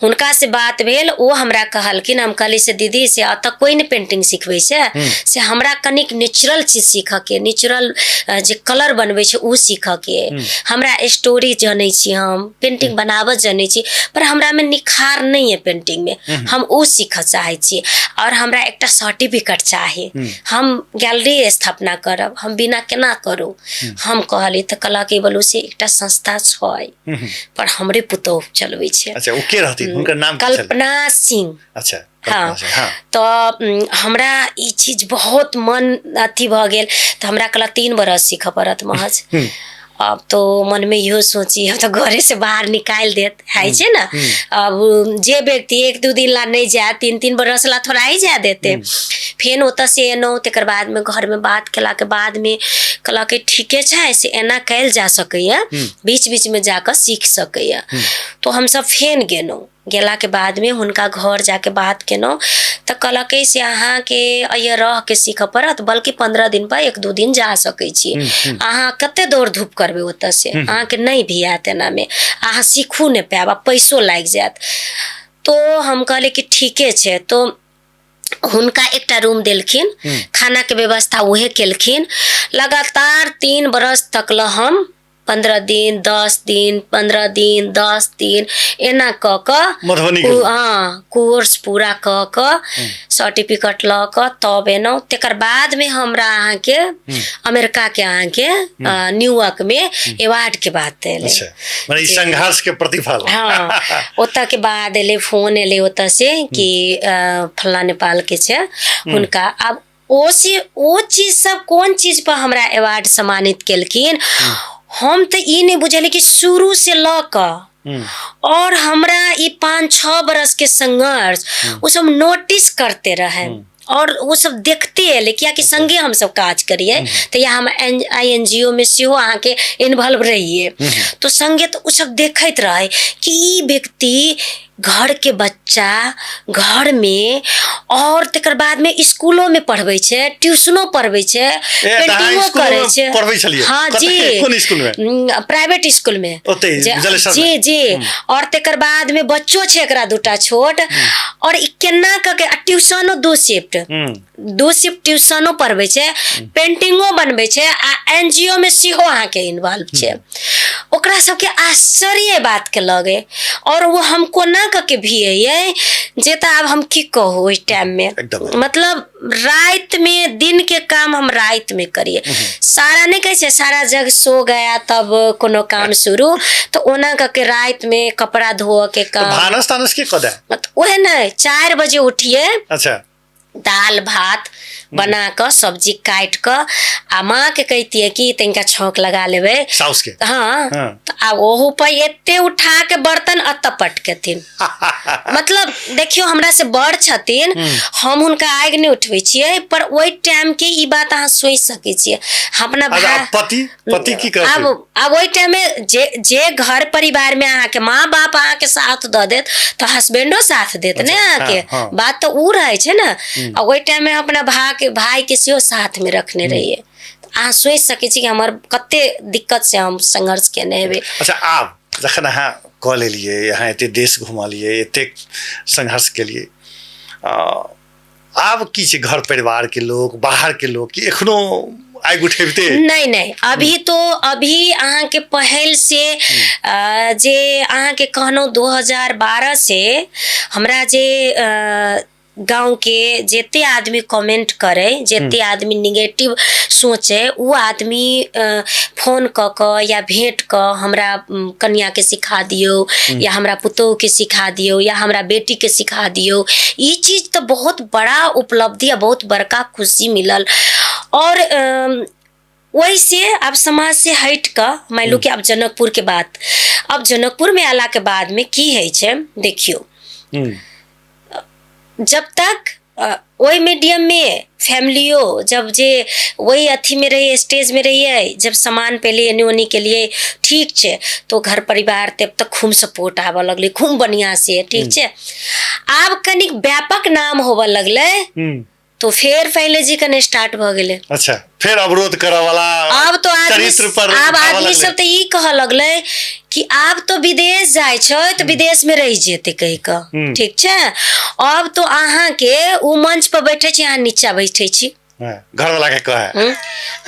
हुनका से बात भेल, ओ हमरा कहलखिन। हम कहली से दीदी से एतऽ कोइ नहि पेंटिंग सिखबै छै, से हमरा कनिक नेचुरल चीज सीखऽके, नेचुरल जे कलर बनबै छै ओ सीखऽके। हमरा स्टोरी जनै छी, हम पेंटिंग बनाबऽ जनै छी, पर हमरामे निखार नहि यऽ पेंटिंगमे, हम ओ सीखऽ चाहै छी आओर हमरा एकटा सर्टिफिकेट चाही, हम गैलरी स्थापना करब, हम बिना केना करू? हम कहली तऽ कहलक बोलू से एकटा संस्था छै, पर हमरे पुतोह चलबै छै। अच्छा, ओ के रहथिन? हुनकर नाम की छल? कल्पना सिंह। अच्छा। हाँ। हाँ। तऽ हमरा ई चीज बहुत मन अथी भऽ गेल, तऽ हमरा कहलक 3 बरस सीखऽ पड़त महज। अब तो मनमे इहो सोची, हम तऽ घरे से बाहर निकालि देत है छै ने। अब जे व्यक्ति 1-2 दिन ला नहि जाय, 3-3 बरस ला थोड़ा ही जाय देते। फेन ओतऽ से एलहुँ, तकर बादमे घरमे बात केलाके बादमे कहलक ठीके छै, से एना कयल जा सकैए, बीच बीचमे जाकऽ सीख सकैए। तो हमसब फेन गेलहुँ, गेलाके बादमे हुनका घर जाके बात केलहुँ तऽ कहलकै से अहाँके एहिए रहिके सीखऽ पड़त, बल्कि 15 दिनपर 1-2 दिन जा सकै छी। अहाँ कते दौड़ धूप करबै ओतऽ से, अहाँके नहि भी आयत, एनामे अहाँ सीखू नहि पायब आ पैसो लागि जायत। तो हम कहलियै कि ठीके छै। तो हुनका एकटा रूम देलखिन, खानाके व्यवस्था उहे केलखिन। लगातार 3 बरस तक ल हम 15 दिन 10 दिन 15 दिन 10 दिन एना कऽ कऽ मधुबनी हँ, कोर्स पूरा कऽ कऽ सर्टिफिकेट लऽ कऽ तब एलहुँ। तकर बादमे हमरा अहाँके अमेरिका के अहाँके न्यूयॉर्क में अवार्ड के बात एलै। अच्छा, माने ई संघर्ष के प्रतिफल। हाँ, ओतऽ के बाद एलै, फोन एलै ओतऽ से कि फल्ला नेपाल के छै हुनका। आब ओ से ओ चीज सब कोन चीज पर हमरा अवार्ड सम्मानित केलखिन, हम तऽ ई नहि बुझलियै कि शुरू से लऽ कऽ और हमरा ई 5-6 बरस के संघर्ष ओ सब नोटिस करते रहे और ओ सब देखते एलै, कियाकि संगे हमसब काज करियै, तऽ या हम I N G ओ मे सेहो अहाँके इन्वॉल्व रहियै, तो संगे तऽ ओ सब देखैत रहै कि ई व्यक्ति घरके बच्चा घरमे आओर तकर बादमे इसकुलोमे पढ़बै छै, ट्यूशनो पढ़बै छै, ए, तऽ अहाँ पेंटिंगो इसकुलोमे करै छै। पढ़बै छलियै? हँ। कतऽ? जी। कोन इसकुलमे? प्राइवेट इसकुलमे। ओतहि जलेसरमे? जी जी। आओर तकर बादमे बच्चो छै एकरा दूटा छोट, आओर ई केना कऽ के आ ट्यूशनो 2 शिफ्ट, 2 शिफ्ट ट्यूशनो पढ़बै छै, पेंटिंगो बनबै छै आ एन जी ओ मे सेहो अहाँके इन्वॉल्व छै। ओकरा सबके आश्चर्य बातके लगे आओर ओ हम कोना कऽ के भी अइयै जे तऽ आब हम की कहू ओहि टाइममे। मतलब रातिमे दिनके काम हम रातिमे करियै सारा, नहि कहै छै सारा जग सो गया तब कोनो काम शुरू, तऽ ओना कऽ के रातिमे कपड़ा धोअके काम। भानस तानस के कऽ दे? ओहे नहि, 4 बजे उठियै। दालि भात बना कऽ, सब्जी काटि कऽ आ माँके कहितियै कि तनिका छौंक लगा लेबै। साउसके? हँ। तऽ आब ओहू पर एते उठा के बर्तन अतऽ पटकेथिन। मतलब देखियौ, हमरा से बड़ छथिन, हम हुनका आगि नहि उठबै छियै, पर ओहि टाइम के ई बात अहाँ सोचि सकै छियै। हम अपना भाय पति की कहथिन? आब ओहि टाइम मे जे जे घर परिवार में अहाँके माँ बाप अहाँके साथ दऽ देत तऽ हस्बैंडो साथ देत ने अहाँके। बात तऽ उ रहै छै ने। आ ओहि टाइम मे अपना भाके भाय के सेहो साथ मे रखने रहियै। अहाँ सोचि सकै छी कि हमर कते दिक्कत से हम संघर्ष केने हेबै। अच्छा, आब जखन अहाँ कऽ लेलियै, अहाँ एते देश घुमलियै, एतेक संघर्ष केलियै, आब की छै घर परिवार के लोग, बाहर के लोग, कि एखनो आगि उठेबते? नहि नहि, अभी तो अभी अहाँके पहल से जे अहाँके कहलहुँ 2012 से हमरा जे गाँवके जते आदमी कमेंट करै, जते आदमी निगेटिव सोचै, ओ आदमी फोन कऽ कऽ या भेँट कऽ हमरा कनिआँके सिखा दियौ या हमरा पुतोहुके सिखा दियौ या हमरा बेटीके सिखा दियौ। ई चीज तऽ बहुत बड़ा उपलब्धि आ बहुत बड़का खुशी मिलल। आओर ओहिसँ आब समाजसँ हटि कऽ मानि लू कि आब जनकपुरके बात, आब जनकपुरमे अयलाके बादमे की होइ छै देखियौ, जब तक ओहि मीडियममे फैमिलियो जब जे ओहि अथीमे रहियै, स्टेजमे रहियै, जब सामान पेलियै, एन्नी ओन्नी केलियै, ठीक छै, तो घर परिवार तब तक खूब सपोर्ट आबऽ लगलै, खूब बढ़िआँसँ, ठीक छै। आब कनिक व्यापक नाम होबऽ लगलै तो फेर पहिले जी कने स्टार्ट भऽ गेलै। अच्छा, फेर अवरोध करऽ वाला आब तो आदमी चरित्र पर आब आबऽ आदमी लगलै। सब तऽ ई कहऽ लगलै कि आब तो विदेश जाइ छै तऽ विदेश में रहि जेतै कहि कऽ। ठीक छै, आब तो अहाँके ओ मंच पर बैठे छी, अहाँ नीचा बैठे छी। हाँ, घरवाला के कहे।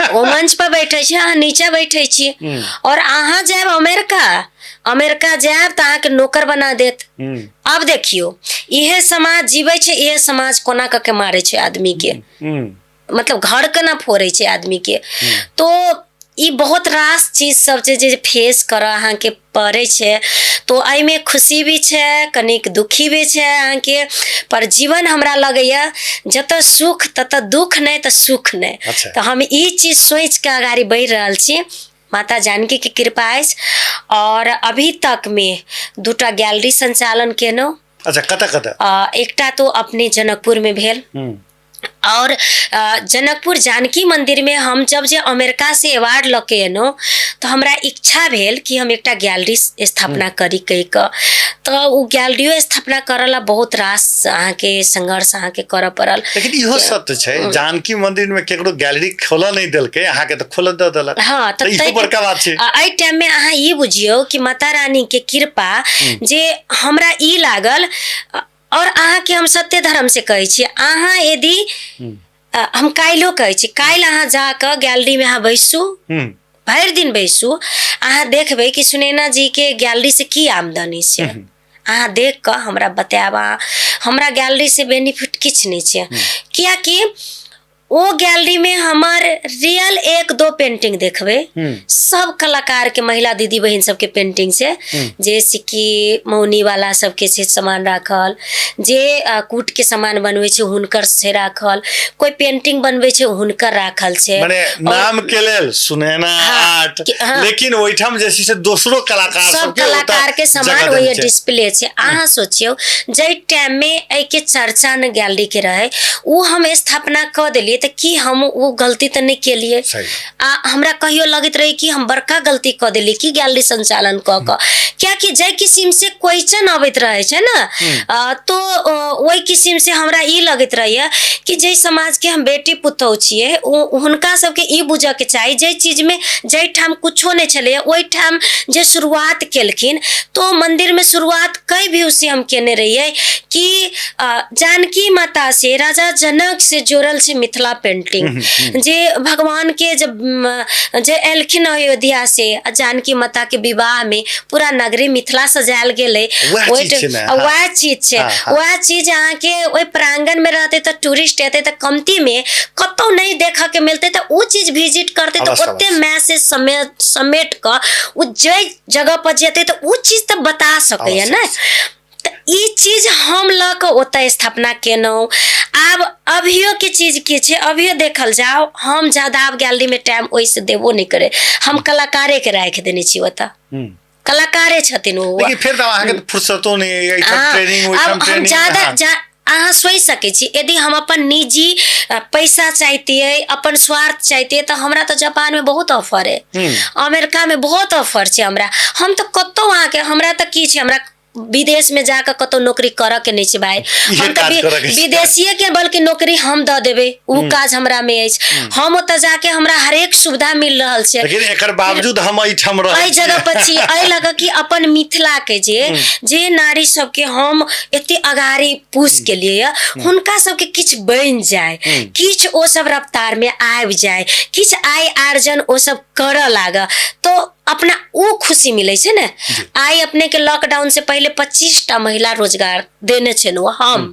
ओ मंच पर बैठे छी, अहाँ नीचा बैठे छी। और अहाँ जायब अमेरिका, अमेरिका जायब तऽ अहाँके नौकर बना देत। आब देखियौ, इहे समाज जीबै छै, इहे समाज कोना कऽ के मारै छै आदमी के, मतलब घर केना फोड़ै छै आदमी के। तो ई बहुत रास चीज सब छै जे फेस करऽ अहाँके पड़ै छै। तो एहिमे खुशी भी छै, कनिक दुखी भी छै अहाँके, पर जीवन हमरा लगैए जतऽ सुख ततऽ दुख, नहि तऽ सुख नहि। तऽ हम ई चीज सोचिके अगाडि बढ़ि रहल छी। माता जानकी के कृपा अछि। और अभी तक मे दूटा गैलरी संचालन केलहुँ। अच्छा, कतऽ कतऽ? एकटा तो अपने जनकपुर में भेल और जनकपुर जानकी मंदिर में। हम जब जे अमेरिका से अवार्ड लऽ के एलहुँ तऽ हमरा इच्छा भेल कि हम एकटा गैलरी स्थापना करी कहि कऽ। तऽ ओ गैलरियो स्थापना करऽ ला बहुत रास अहाँके संघर्ष अहाँके करऽ पड़ल। लेकिन इहो सत्य छै, जानकी मंदिर में केकरो गैलरी खोलऽ नहि देलकै, अहाँके तऽ खोलऽ दऽ देलक। हँ, तऽ इहो बड़का बात छै। एहि टाइम में अहाँ ई बुझियौ कि माता रानी के कृपा जे हमरा ई लागल। और अहाँके हम सत्य धर्म से कहै छी, अहाँ यदि हम काल्हिो कहै छी, काल्हि अहाँ जाकऽ गैलरीमे अहाँ बैसू, भरि दिन बैसू, अहाँ देखबै कि सुनैना जीके गैलरीसँ की आमदनी छै। अहाँ देख कऽ हमरा बतायब। अहाँ हमरा गैलरीसँ बेनिफिट किछु नहि छै, कियाकि ओ गैलरीमे हमर रियल एक दो पेंटिंग देखबै, सब कलाकारके महिला दीदी बहिन सबके पेंटिंग छै, जे सिक्की मौनी वाला सबके छै सामान राखल, जे कूटके सामान बनबै छै हुनकर छै राखल, कोइ पेंटिंग बनबै छै हुनकर राखल छै। मने नाम के लेल सुनैना आर्ट, लेकिन ओहिठाम जे छै से दोसरो कलाकार सब कलाकार के सामान ओहि डिस्प्ले छै। अहाँ सोचियौ, जाहि टाइम में एहिके चर्चा न गैलरी के रहे, ओ हम स्थापना कऽ देलियै। केलियै तऽ की हम ओ गलती तऽ नहि केलियै। सही। आ हमरा कहियो लगैत रहै कि हम बड़का गलती कऽ देलियै कि गैलरी संचालन कऽ कऽ, कियाकि जाहि किसिमसँ क्वेश्चन अबैत रहै छै ने, तो ओहि किसिमसँ हमरा ई लगैत रहैए कि जाहि समाजके हम बेटी पुतोहु छियै ओ हुनका सबके ई बुझऽके चाही, जाहि चीजमे जाहिठाम कुछो नहि छलैए ओहिठाम जे शुरुआत केलखिन, तो मन्दिरमे शुरुआत कई व्यू से हम केने रहियै कि जानकी माता से राजा जनक से जोड़ल छै मिथिला पेंटिंग, जे भगवान के जब जे एलखिन अयोध्या से आ जानकी माता के विवाह में पूरा नगरी मिथिला सजायल गेलै, वएह चीज छै ने, हाँ। वएह चीज छै। हाँ, हाँ। वएह चीज अहाँके ओहि प्रांगण में रहतै तऽ टूरिस्ट एतै तऽ कमती में कतौ नहि देखऽ के मिलतै, तऽ ओ चीज विजिट करतै तऽ अवश्य, ओते अवश्य। मैसेज समेट कऽ ओ जाहि जगह पर जेतै तऽ ओ चीज तऽ बता सकैया अवश्य, ने। तऽ ई चीज हम लऽ कऽ ओतऽ स्थापना केलहुँ। आब अभियोके चीज की छै, अभियो देखल जाओ हम ज्यादा आब गैलरीमे टाइम ओहिसँ देबो नहि करै, हम कलाकारेके राखि देने छी ओतऽ, कलाकारे छथिन ओ। लेकिन फेर तऽ अहाँके तऽ फुर्सतो नहि अइ, एहिठाम हँ, ट्रेनिंग, ओहिठाम आब हम ट्रेनिंग, ज्यादा हाँ। जा अहाँ सोचि सकै छी, यदि हम अपन निजी पैसा चाहितियै, अपन स्वार्थ चाहितियै, तऽ हमरा तऽ जापानमे बहुत ऑफर अइ, अमेरिकामे बहुत ऑफर छै हमरा, हम तऽ कतहु अहाँके, हमरा तऽ की छै, हमरा विदेशमे जाकऽ कतहु नौकरी करऽके नहि छै भाय, इहे हम तऽ काज करऽके छै। विदेशिएके बल्कि नौकरी हम दऽ देबै, ओ काज हमरामे अछि, हम ओतऽ जाके हमरा हरेक सुविधा मिल रहल छै, लेकिन एकर बावजूद हम एहिठाम रहै एहि जगह पर छी, एहि लऽ कऽ कि अपन मिथिलाके जे जे नारी सबके हम एते अगाड़ी पुश केलियै यऽ, हुनका सबके किछु बनि जाय, किछु ओ सब रफ्तारमे आबि जाय, किछु आय आर्जन ओ सब करऽ लागऽ, तऽ अपना ओ खुशी मिलै छै ने। आइ अपने के लॉकडाउन से पहिले 25टा महिला रोजगार देने छलहुँ हम,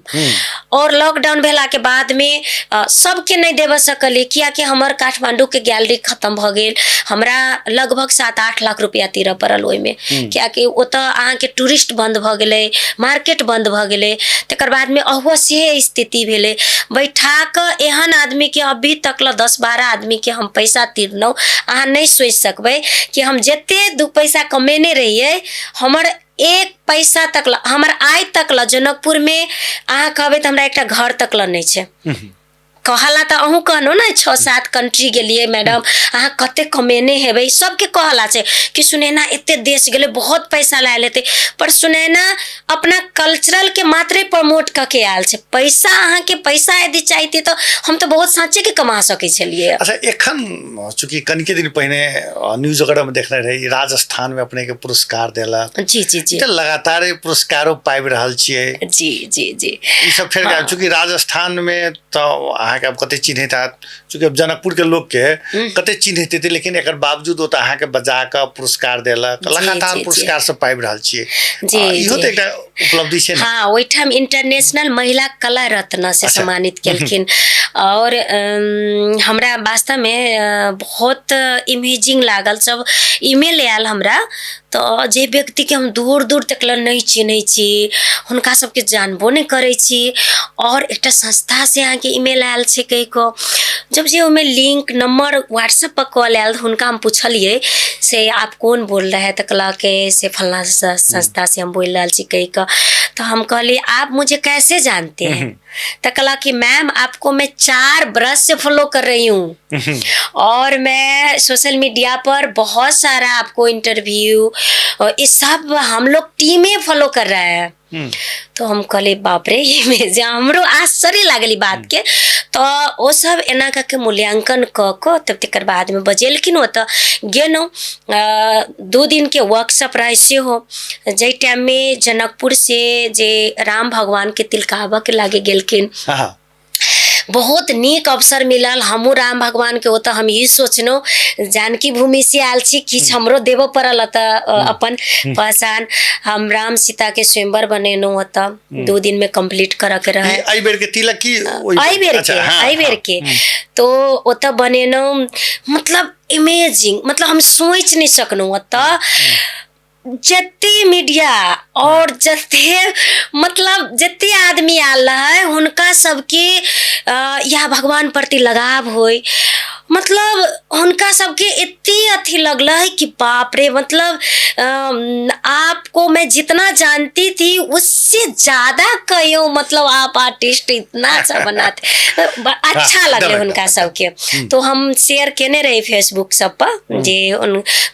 और लॉकडाउन भेला के बाद में सबके नहि देबऽ सकलियै, कियाकि हमर काठमांडू के गैलरी खत्म भऽ गेल, हमरा लगभग 7-8 लाख रुपया तीरऽ पड़ल ओहिमे, कियाकि ओतऽ अहाँके टूरिस्ट बंद भऽ गेलै, मार्केट बंद भऽ गेलै, तकर बादमे अहुआ से स्थिति भेलै, बैठा कऽ एहन आदमीके अभी तक लए 10-12 आदमीके हम पैसा तीरलहुँ। अहाँ नहि सोचि सकबै कि हम जते 2 पैसा कमेने रहियै, हमर 1 पैसा तक ल, हमर आइ तक ल जनकपुरमे अहाँ कहबै तऽ हमरा एकटा घर तक ल नहि छै। कहला तऽ अहूँ कहलहुँ ने 6-7 कंट्री गेलियै मैडम, अहाँ कते कमेने हेबै, सबके कहला छै कि सुनैना एते देश गेलै बहुत पैसा लायल हेतै, पर सुनैना अपना कल्चरल के मात्रे प्रमोट कऽ के आयल छै। पैसा अहाँके पैसा यदि चाहिए तऽ हम तऽ बहुत साँचे के कमा सकै छलियै। अच्छा, एखन चूँकि कनिके दिन पहिने न्यूज वगैरह में देखने रही, राजस्थान में अपने के पुरस्कार देलक। जी जी जी। तऽ लगातार पुरस्कारो पाबि रहल छियै। जी जी जी। ई सब फेर चूँकि राजस्थान में तऽ अहाँके आब कते चिन्हैत हैत, चूँकि अब जनकपुर के लोक के कते चिन्हैत हेतै, लेकिन एकर बावजूद ओ तऽ अहाँके बजा कऽ पुरस्कार देलक, लगातार पुरस्कार सब पाबि रहल छियै। जी, इहो जी। तऽ एकटा उपलब्धि छै ने। हाँ, ओहिठाम इंटरनेशनल महिला कला रत्न से सम्मानित केलखिन, और हमरा वास्तवमे बहुत इमेजिंग लागल। सब ईमेल आयल हमरा, तऽ जे व्यक्तिके हम दूर दूर तक लए नहि चिन्है छी, हुनका सबके जानबो नहि करै छी, और एकटा संस्था से अहाँके ईमेल आयल छै कहि कऽ, जब जे ओहिमे लिंक नंबर व्हाट्सएप पर कॉल आयल, हुनका हम पुछलियै से आप कौन बोल रहे हैं, तऽ कहलक से फल्लाँ संस्था से हम बोलि रहल छी कहि कऽ। तऽ हम कहलियै आप मुझे कैसे जानते हैं, तऽ कहलक कि मैम आपको मैं 4 बरस से फॉलो कर रही हूँ और मैं सोशल मीडिया पर बहुत सारा आपको इंटरव्यू और ये सब हम लोग टीमें फॉलो कर रहा है। तो हम कहलियै बाप रे, जे हमरो आश्चर्य लागल ई बात के। तऽ ओ सब एना कऽ के मूल्यांकन कऽ कऽ तब तकर बादमे बजेलखिन, ओतऽ गेलहुँ। 2 दिनके वर्कशॉप रहै सेहो, जाहि टाइममे जनकपुर से जे राम भगवानके तिलकाबऽके लागे गेलखिन, बहुत नीक अवसर मिलल। हमहूँ राम भगवानके ओतऽ हम ई सोचलहुँ जानकी भूमि से आयल छी, किछु हमरो देबऽ पड़ल ओतऽ अपन पहचान। हम राम सीताके स्वयंवर बनेलहुँ ओतऽ, 2 दिनमे कम्प्लीट करऽके रहै। एहि बेर के तिलक की ओहि एहि बेर अच्छा, के, हाँ, एहि बेर हाँ। के। तो ओतऽ बनेलहुँ, मतलब इमेजिंग, मतलब हम सोचि नहि सकलहुँ ओतऽ जते मीडिया और जते मतलब जते आदमी आयल रहै हुनका सबके या भगवान प्रति लगाव होय, मतलब हुनका सबके एते अथी लगलै कि बाप रे, मतलब आप आपको मैं जितना जानती थी उससे ज्यादा कहियो, मतलब आप आर्टिस्ट इतना अच्छा बनाते, अच्छा लगलै एकदम, हुनका एकदम। सबके। तो हम शेयर केने रही फेसबुक सब पर जे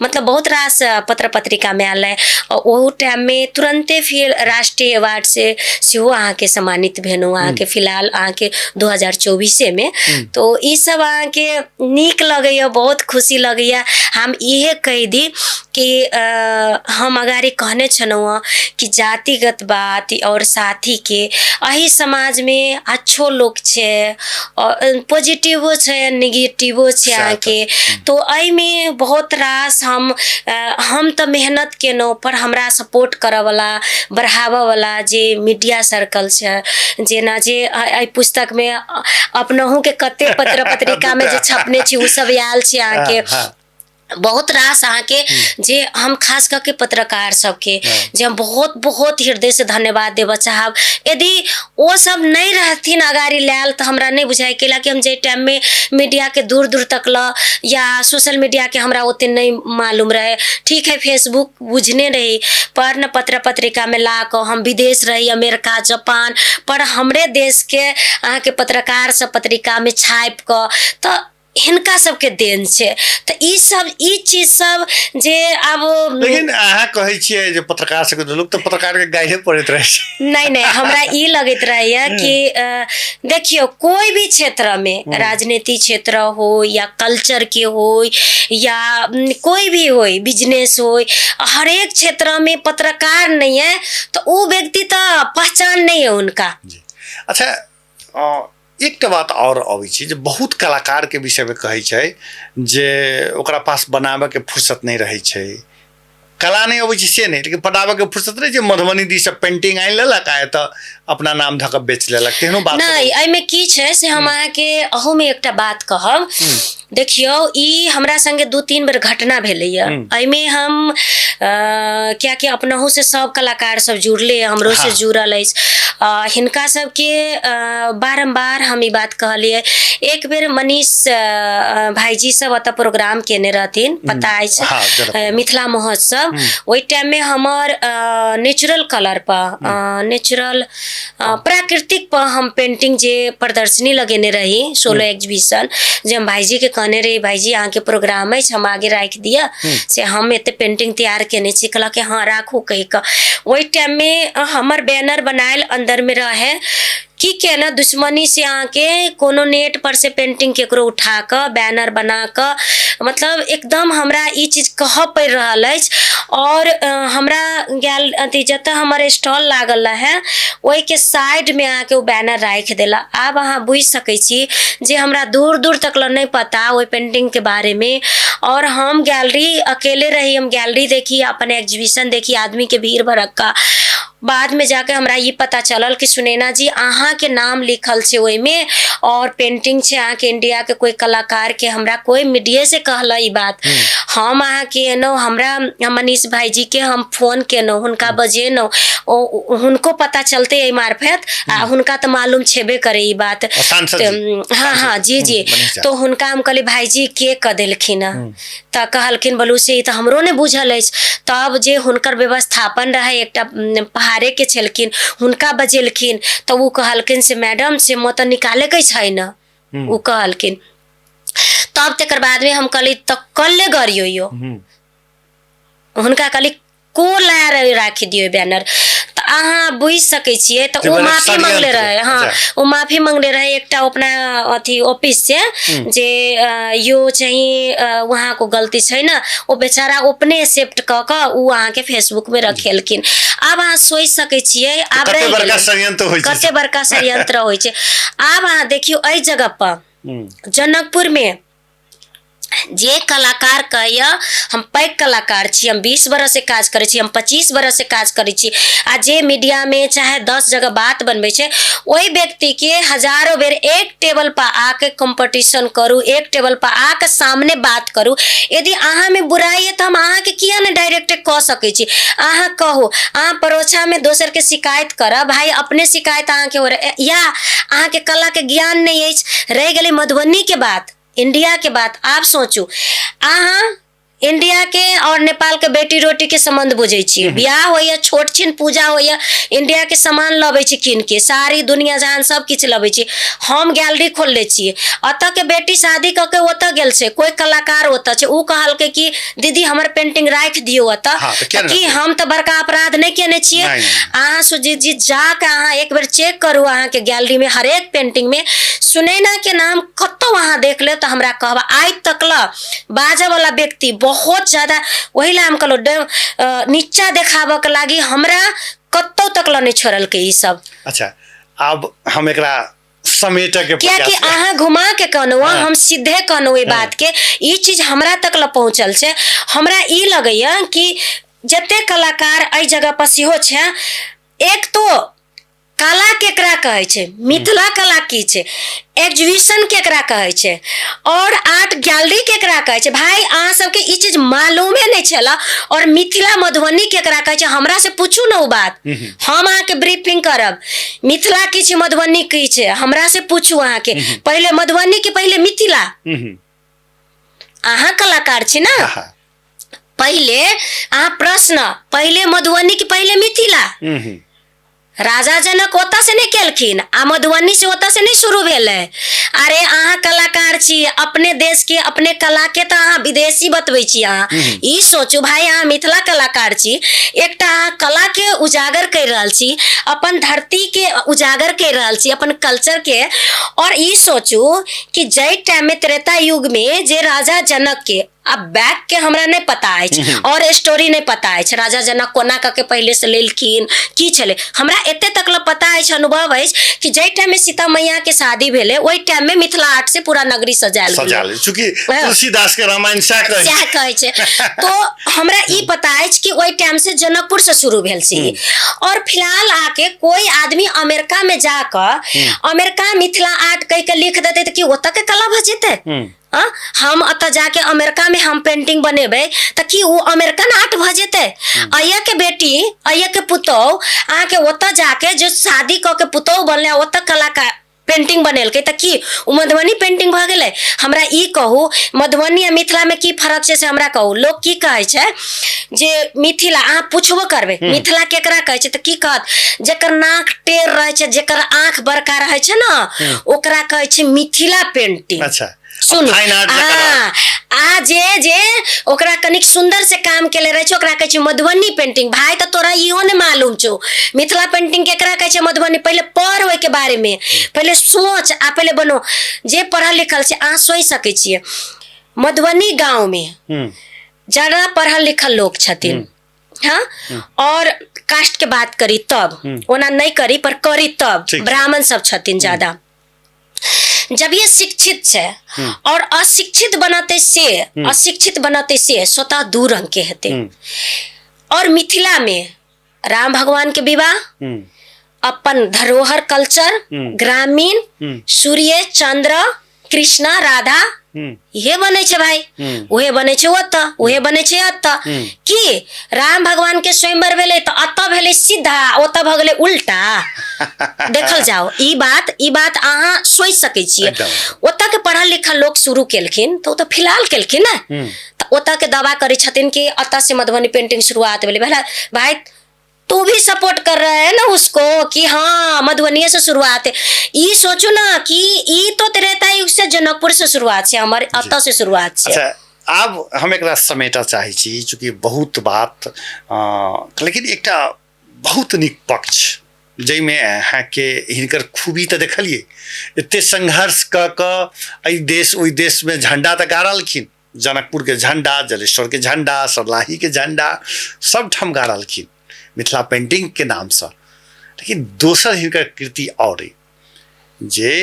मतलब बहुत रास पत्र पत्रिका में आयल है। ओहू टाइम में तुरंते फिर राष्ट्रीय अवार्ड से सेहो अहाँके सम्मानित भेलहुँ अहाँके, फिलहाल अहाँके 2024 में। तो ई सब अहाँके नीक लगैया, बहुत खुशी लगैया। हम इहे कहि दी कि हम अगाडि कहने छलहुँ हँ कि जातिगत बात और साथीके एहि समाजमे अच्छो लोक छै और पॉजिटिवो छै, निगेटिवो छै अहाँके। तो एहिमे बहुत रास हम तऽ मेहनत केलहुँ, पर हमरा सपोर्ट करऽवला, बढ़ाबऽवला जे मीडिया सर्कल छै, जेना जे एहि पुस्तकमे अपनहुके कते पत्र पत्रिकामे जे छपने छी ओ सब आयल छै अहाँके। बहुत रास अहाँके जे हम खास कऽ के पत्रकार सबके जे हम बहुत बहुत हृदयसँ धन्यवाद देबऽ चाहब। यदि ओ सब नहि रहथिन अगाडि लायल तऽ हमरा नहि बुझाइ, कैला कि हम जाहि टाइममे मीडियाके दूर दूर तक लऽ या सोशल मीडियाके हमरा ओते नहि मालूम रहे। ठीक है, फेसबुक बुझने रही, पर न पत्र पत्रिकामे ला कऽ हम विदेश रही, अमेरिका, जापान, पर हमरे देशके अहाँके पत्रकार सब पत्रिकामे छापि कऽ, तऽ हिनका सबके देन छै। तऽ ई सब ई चीज सब जे आब लेकिन अहाँ कहै छियै जे पत्रकार सबके, लोक तऽ पत्रकार के गाइले पड़ैत रहै छै। नहि नहि, हमरा ई लगैत रहैया कि देखियौ, कोई भी क्षेत्र में, राजनीति क्षेत्र हो या कल्चर के हो या कोई भी हो, बिजनेस हो, हरेक क्षेत्र में पत्रकार नहीं है तो वो व्यक्ति तो पहचान नहीं है उनका। जी अच्छा, एकटा बात आओर अबै छै जे बहुत कलाकारके विषयमे कहै छै जे ओकरा पास बनाबऽके फुर्सत नहि रहै छै, कला नहि अबै छै से नहि, लेकिन बनाबऽके फुर्सत नहि छै। मधुबनी दिससँ पेंटिंग आनि लेलक आ एतऽ अपना नाम धऽ कऽ बेच लेलक, तेहनो बात। नहि, एहिमे की छै से हम अहाँके अहूमे एकटा बात कहब। देखियौ, ई हमरा संगे 2-3 बेर घटना भेलैया। एहिमे हम कियाकि अपनहु से सब कलाकार सब जुड़ले, हमरो से जुड़ल अछि। हिनका सबके बारम्बार हम ई बात कहलियै। एक बेर मनीष भाईजी सब एतऽ प्रोग्राम केने रहथिन, पता अछि, मिथिला महोत्सव। ओहि टाइममे हमर नेचुरल कलर पर, नेचुरल प्राकृतिक पर हम पेंटिंग जे प्रदर्शनी लगेने रही, सोलो एग्जीबिशन, जे हम भाईजी के कहने रही, भाईजी अहाँके प्रोग्राम अछि, हम आगे राखि दिअ, से हम एते पेंटिंग तैयार केने छी। कहलक हँ राखू कहि कऽ। ओहि टाइममे हमर बैनर बनायल अन्दरमे रहे, की केना दुश्मनी से अहाँके कोनो नेट पर से पेंटिंग केकरो उठा कऽ बैनर बना कऽ, मतलब एकदम हमरा ई चीज कहऽ पड़ि रहल अछि। और हमरा गेल अथी जतऽ हमर स्टॉल लागल रहै ओहिके साइडमे अहाँके ओ बैनर राखि देलक। आब अहाँ बुझि सकै छी जे हमरा दूर दूर तक लए नहि पता ओहि पेंटिंगके बारेमे, और हम गैलरी अकेले रही, हम गैलरी देखी, अपन एग्जीबिशन देखी, आदमीके भीड़ भड़क्का। बादमे जाके हमरा ई पता चलल कि सुनैना जी अहाँके नाम लिखल छै ओहिमे और पेंटिंग छै अहाँके इंडियाके कोई कलाकारके। हमरा कोई मीडिये से कहला ई बात। हम अहाँके एलहुँ, हमरा मनीष भाईजीके हम फोन केलहुँ, हुनका बजेलहुँ, ओ हुनको पता चलते एहि मार्फत, आ हुनका तऽ मालूम छेबे करे ई बात। हाँ हाँ जी जी। तो हुनका हम कहली भाईजी के कऽ देलखिन हँ, तऽ कहलखिन बोलू से ई तऽ हमरो नहि बुझल अछि। तब जे हुनकर व्यवस्थापन रहै, एकटा पहाड़ेके छलखिन, हुनका बजेलखिन, तऽ ओ कहलखिन से मैडम से म तऽ निकालेके छै ने, ओ कहलखिन। तब तकर बादमे हम कहली तऽ कल्ले गरियो यो, हुनका कहली को लाएर राखि दियौ बैनर। तऽ अहाँ बुझि सकै छियै। तऽ ओ माफी मांगले रहे। हाँ, ओ माफी मांगले रहे एकटा अपना अथी ऑफिस से जे यो चाहिँ उहाँको गल्ती छैन। ओ बेचारा अपने एक्सेप्ट कऽ कऽ ओ अहाँके फेसबुकमे रखेलखिन। आब अहाँ सोचि सकै छियै, आब रहि गेलै कते बड़का षड्यंत्र होइ छै। आब अहाँ देखियौ, एहि जगह पर जनकपुरमे जे कलाकार कहैया हम पैघ कलाकार छी, हम 20 बरससँ काज करै छी, हम 25 बरससँ काज करै छी, आ जे मीडियामे चाहे 10 जगह बात बनबै छै, ओहि व्यक्तिके हजारो बेर एक टेबल पर आके कॉम्पिटिशन करू, एक टेबल पर आके सामने बात करू। यदि अहाँमे बुराइ है तऽ हम अहाँके किया नहि डायरेक्ट कऽ सकै छी? अहाँ कहू, अहाँ परोछामे दोसरके शिकायत करब, भाय अपने शिकायत अहाँके हो या अहाँके कलाके ज्ञान नहि अछि। रहि गेलै मधुबनीके बात, इंडिया के बात, आब सोचू अहाँ इंडिया के और नेपाल के बेटी रोटी के संबंध बुझै छी। बियाह होइया, छोट छिन पूजा होइया, इंडिया के सामान लबै छी कीन के, सारी दुनिया जहान सब किछु लबै छी। हम गैलरी खोलले छियै, एतऽ के बेटी शादी कऽ के ओतऽ गेल छै, कोइ कलाकार ओतऽ छै, ओ कहलकै कि दीदी हमर पेंटिंग राखि दियौ ओतऽ। हाँ, तऽ किया तऽ नहि की रखबै? हम तऽ बड़का अपराध नहि केने छियै। नहि, नहि। अहाँ सुजीत जी जाके अहाँ एक बेर चेक करू, अहाँके गैलरी में हरेक पेंटिंग में सुनैना के नाम कतौ अहाँ देख लेब तऽ हमरा कहब। आइ तक ल बाजऽ वाला व्यक्ति बहुत ज्यादा, ओहि ला हम कहलहुँ नीचा देखाबऽ के लागी हमरा कतौ तक ल नहि छोड़लकै ई सब। अच्छा, आब हम एकरा समेटऽ के कियाकि प्रयास अहाँ घुमा के कहलहुँ, हाँ। हम सीधे कहलहुँ ई बात के, ई चीज हमरा तक ल पहुँचल छै। हमरा ई लगैया कि जते कलाकार एहि जगह पर सेहो छै, एक तो कला केकरा कहै छै, मिथिला कला की छै, एग्जीबिशन केकरा कहै छै और आर्ट गैलरी केकरा कहै छै, भाई अहाँ सबके ई चीज मालूमे नहि छला। और मिथिला मधुबनी केकरा कहै छै, हमरा से पूछू ने ओ बात, हम अहाँके ब्रीफिंग करब। मिथिला की छै, मधुबनी की छै, हमरा से पूछू। अहाँके पहिले मधुबनी के पहिले मिथिला, अहाँ कलाकार छी ना, पहिले अहाँ प्रश्न, पहिले मधुबनी के पहिले मिथिला। राजा जनक ओतऽ से नहि केलखिन आ मधुबनी से ओतऽ से नहि शुरू भेलै। अरे अहाँ कलाकार छी, अपने देश के अपने कला के तऽ अहाँ विदेशी बतबै छी। अहाँ ई सोचू भाई, अहाँ मिथिला कलाकार छी, एकटा अहाँ कला के उजागर करि रहल छी, अपन धरती के उजागर करि रहल छी, अपन कल्चर के। और ई सोचू कि जाहि टाइम में त्रेता युग में जे राजा जनक के, अब बैक के हमरा नहि पता अछि और स्टोरी नहि पता अछि, राजा जनक कोना कऽ के पहिले से लेलखिन की छलै, हमरा एते तक ल पता अछि, अनुभव अछि कि जाहि टाइम में सीता मैया के शादी भेलै ओहि टाइम में मिथिला आर्ट से पूरा नगरी सजायल गेलै। सजायल, चूंकि हाँ। तुलसीदास के रामायण सएह कहै सएह कहै छै। तो हमरा ई पता अछि कि ओहि टाइम से जनकपुर से शुरू भेल छै ई। और फिलहाल आके कोई आदमी अमेरिका में जाकऽ अमेरिका मिथिला आर्ट कहि के लिख देतै तऽ की ओतऽ के कला भऽ जेतै? हाँ? हम अतऽ जाके अमेरिका में हम पेंटिंग बनेबै तऽ की ओ अमेरिकन आर्ट भऽ जेतै? अय्या के बेटी, अय्या के पुतोह अहाँके ओतऽ जाके जो शादी कऽ के पुतोह बनलै, ओतऽ कलाकार पेंटिंग बनेलकै तऽ की ओ मधुबनी पेंटिंग भऽ गेलै? हमरा ई कहू, मधुबनी आ मिथिलामे की फरक छै से हमरा कहू। लोक की कहै छै जे मिथिला, अहाँ पुछबो करबै मिथिला केकरा कहै छै तऽ की कहत? जेकर नाक टेढ़ रहै छै, जेकर आँख बड़का रहै छै ने, ओकरा कहै छै मिथिला पेंटिंग। सुनू, फाइन आर्ट जकर हाँ, आ जे जे ओकरा कनिक सुंदर से काम केले रहे छै ओकरा कहै छै मधुबनी पेंटिंग। भाई तऽ तोरा इहो नहि मालूम छौ मिथिला पेंटिंग केकरा कहै छै मधुबनी। पहिले पढ़ ओहिके बारे में, पहिले सोच आ पहिले बनो। जे पढ़ल लिखल छै, अहाँ सोचि सकै छियै मधुबनी गाँव में ज्यादा पढ़ल लिखल लोक छथिन। हाँ, और कास्ट के बात करी तब, ओना नहीं करी पर करी तब ठीक छै। ब्राह्मण सब छथिन ज्यादा। जब ये शिक्षित छै और अशिक्षित बनते से, अशिक्षित बनते से स्वतः दू रंग के हेतै। और मिथिला में राम भगवान के विवाह, अपन धरोहर कल्चर, ग्रामीण, सूर्य चंद्र कृष्ण राधा, इहे बनै छै भाई, उहे बनै छै ओतऽ, उहे बनै छै एतऽ। की राम भगवान के स्वयंवर भेलै तऽ एतऽ भेलै सीधा, ओतऽ भऽ गेलै उल्टा। देखल जाओ ई बात, ई बात अहाँ सोचि सकै छियै। ओतऽ के पढ़ल लिखल लोक शुरू केलखिन तऽ ओ तऽ फिलहाल केलखिन ने, तऽ ओतऽ के दावा करै छथिन कि एतऽ से मधुबनी पेंटिंग शुरुआत भेलै। भाई तू भी सपोर्ट कर रहा है ना उसको कि हाँ मधुबनी से शुरुआत है। ई सोचू ना कि ई तो त्रेता युग से जनकपुर से शुरुआत छै, हमर एतऽ से शुरुआत छै। अच्छा, आब हम एकरा समेटऽ चाहै छी, चूँकि बहुत बात, लेकिन एकटा बहुत नीक पक्ष जाहिमे अहाँके हिनकर खूबी तऽ देखलियै, एते संघर्ष कऽ कऽ एहि देश ओहि देशमे झण्डा तऽ गाड़लखिन, जनकपुरके झण्डा, जलेश्वरके झण्डा, सर्लाहीके झण्डा सब ठाम गाड़लखिन मिथिला पेंटिंगके नामसँ। लेकिन दोसर हिनकर कृति आओर अइ जे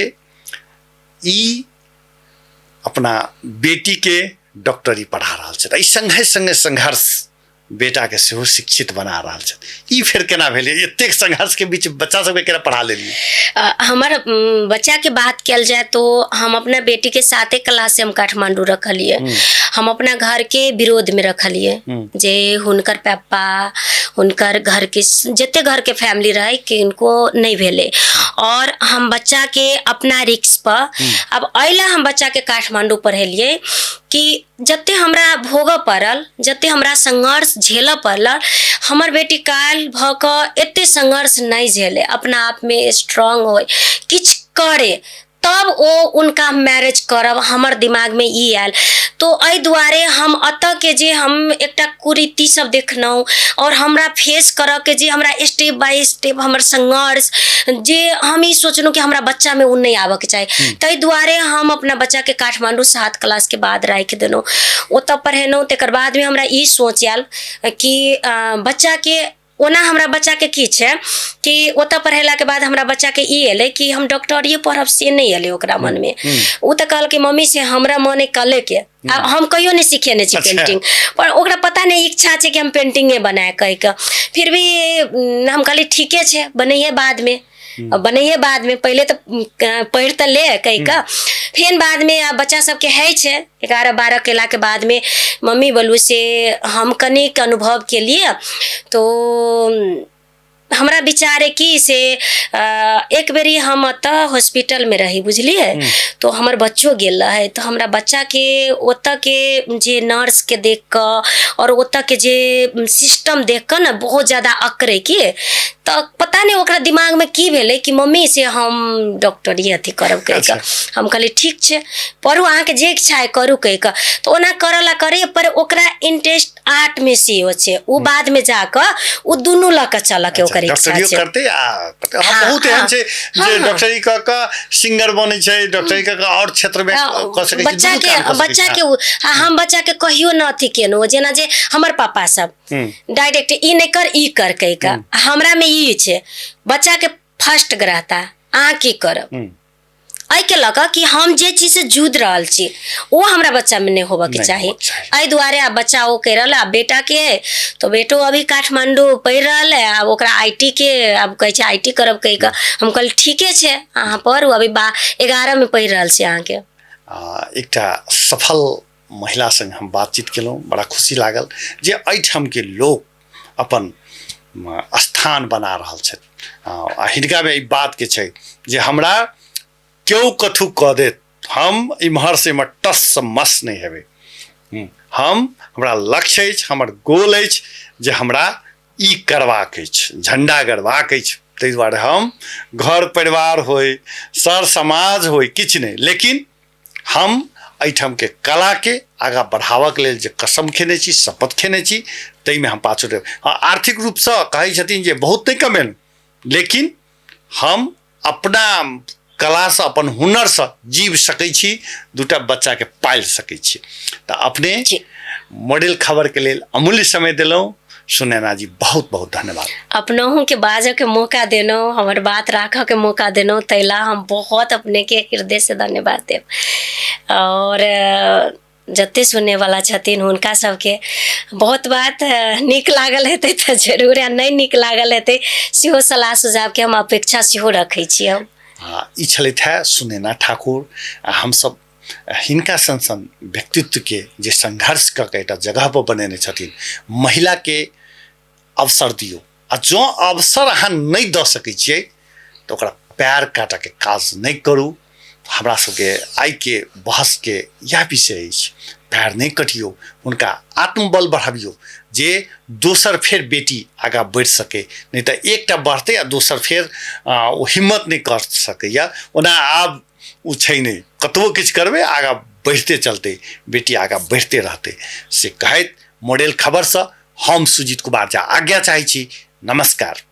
ई अपना बेटीके डॉक्टरी पढ़ा रहल छथि, एहि सङ्गे सङ्गे संघर्ष बेटाके सेहो शिक्षित बना रहल छथि। ई फेर केना भेलै? एतेक संघर्षके बीच बच्चा सबके केना पढ़ा लेलियै? हमर बच्चाके बात कयल जाय तो हम अपना बेटीके साते क्लास से हम काठमांडू रखलियै। हम अपना घरके विरोधमे रखलियै जे हुनकर पापा हुनकर घरके जते घरके फैमिली रहै किनको नहि भेलै। और हम बच्चाके अपना रिक्स पर, अब एहि हम बच्चाके काठमांडू पढ़ेलियै कि जते हमरा भोगऽ पड़ल, जते हमरा संघर्ष झेलऽ पड़ल, हमर बेटी काल्हि भऽ कऽ एते संघर्ष नहि झेले, अपना आपमे स्ट्रांग होइ, किछु करे, तब ओ उनका मैरिज करब। हमर दिमागमे ई आयल, तो एहि दुआरे हम एतऽके जे हम एकटा कुरीति सब देखलहुँ और हमरा फेस करऽके जे हमरा स्टेप बाय स्टेप हमर संघर्ष, जे हम ई सोचलहुँ कि हमरा बच्चामे ओ नहि आबऽके चाही, ताहि दुआरे हम अपना बच्चाके काठमाण्डू 7 क्लासके बाद राखि देलहुँ, ओतऽ पढ़ेलहुँ। तकर बादमे हमरा ई सोच आयल कि बच्चाके ओना हमरा बच्चाके की छै कि ओतऽ पढ़ेलाके बाद हमरा बच्चाके ई एलै कि हम डॉक्टरिए पढ़ब, से नहि एलै ओकरा मनमे। ओ तऽ कहलकै मम्मी से हमरा मन अइ कलेके, आ हम कहियो नहि सिखेने छी पेंटिंग, पर ओकरा पता नहि इच्छा छै कि हम पेंटिंगे बनाए कहिके। फिर भी हम कहली ठीके छै, बनैहे बादमे, बनैहे बादमे, पहिले तऽ पढ़ि तऽ ले कहिके। फेर बादमे आब बच्चा सबके होइ छै 11-12 केलाके बादमे मम्मी बोलू से हम कनिक अनुभव केलिए, तो हमरा विचार है कि से एक बेरी हम ओतऽ हॉस्पिटलमे रही, बुझलिए, तो हमर बच्चो गेल रहै, तऽ हमरा बच्चाके ओतऽके जे नर्सके देख कऽ आओर ओतऽके जे सिस्टम देख कऽ ने बहुत ज्यादा अकरै की, तऽ पता नहि ओकरा दिमागमे की भेलै कि मम्मी से हम डॉक्टरी अथी करब कहि कऽ। हम कहलियै ठीक छै, पढ़ू, अहाँके जे इच्छा अइ करू कहि कऽ। तऽ ओना करऽ ला करै, पर ओकरा इंटरेस्ट आर्टमे सेहो छै, ओ बादमे जाकऽ ओ दुनू लऽ कऽ चलऽके ओकर इच्छा डॉक्टरियो छै। करतै आ करतै। हँ, हँ, बहुत एहन हँ, छै हँ, जे हँ। डॉक्टरी कऽ कऽ सिंगर बनै छै, डॉक्टरी कऽ कऽ आओर क्षेत्रमे कऽ सकै छै, बच्चा दुनू के काम कऽ सकै बच्चा छै। के हम बच्चा के कहियो न अथी केलहुँ, जेना जे हमर पापा सब डायरेक्ट ई नहि कर ई कर कहि कऽ। हमरा मे ई छै बच्चा के फर्स्ट ग्रहता, अहाँ की करब एहिके लऽ कऽ कि हम जे चीजसँ जूझि रहल छी ओ हमरा बच्चामे नहि होबऽके नहि चाही। होबऽके चाही। एहि दुआरे आब बच्चा ओ कहि रहल है। आब बेटाके तऽ बेटो अभी काठमाण्डू पढ़ि रहल है, आब ओकरा I T के आब कहै छै I T करब कहि कऽ। हम कहली ठीके छै, अहाँ पढ़ू, अभी 11मे पढ़ि रहल छै अहाँके। एकटा सफल महिला संग हम बातचीत केलहुँ, बड़ा खुशी लागल जे एहिठामके लोक अपन स्थान बना रहल छथि आ हिनकामे ई बातके छै जे हमरा केओ कथू कऽ देत, हम इम्हरसँ इम्हर टससँ मस नहि हेबै। हमरा लक्ष्य अछि, हमर गोल अछि जे हमरा ई करबाक अछि, झण्डा गड़बाक अछि, ताहि दुआरे हम घर परिवार होइ, सर समाज होइ, किछु नहि, लेकिन हम एहिठामके कलाके आगाँ बढ़ाबऽके लेल जे कसम खेने छी, शपथ खेने छी, ताहिमे हम पाछू रहब। हँ, आर्थिक रूपसँ कहै छथिन जे बहुत नहि कमेलहुँ, लेकिन हम अपना कलासँ, अपन हुनरसँ जीव सकै छी, दूटा बच्चाके पालि सकै छी। तऽ अपने मॉडल खबरके लेल अमूल्य समय देलहुँ सुनैना जी, बहुत बहुत धन्यवाद। अपनहुँ के बाजऽ के मौका देलहुँ, हमर बात राखऽ के मौका देलहुँ, ताहि ला हम बहुत अपने के हृदय से धन्यवाद देब। और जते सुनैवला छथिन हुनका सबके बहुत बात नीक लागल हेतै तऽ जरूर, आ नहि नीक लागल हेतै सेहो सलाह सुझावके हम अपेक्षा सेहो रखै छी हम। ई छलथि है सुनैना ठाकुर। आ हमसब हिनका सन सन व्यक्तित्वके जे संघर्ष कऽ के एकटा जगहपर बनेने छथिन, महिलाके अवसर दियौ, आ जँ अवसर अहाँ नहि दऽ सकै छियै तऽ ओकरा पैर काटऽके काज नहि करू। हमरा सबके आइके बहसके इएह विषय अछि, पैर नहि कटियौ, हुनका आत्मबल बढ़बियौ जे दोसर फेर बेटी आगाँ बढ़ि सकै, नहि तऽ एकटा बढ़तै आ दोसर फेर ओ हिम्मत नहि कऽ सकैए। ओना आब ओ छै नहि, कतबो किछु करबै आगाँ बढ़िते चलतै, बेटी आगाँ बढ़िते रहतै, से कहैत मॉडल खबरसँ हम सुजीत कुमार झा आज्ञा चाहै छी। नमस्कार।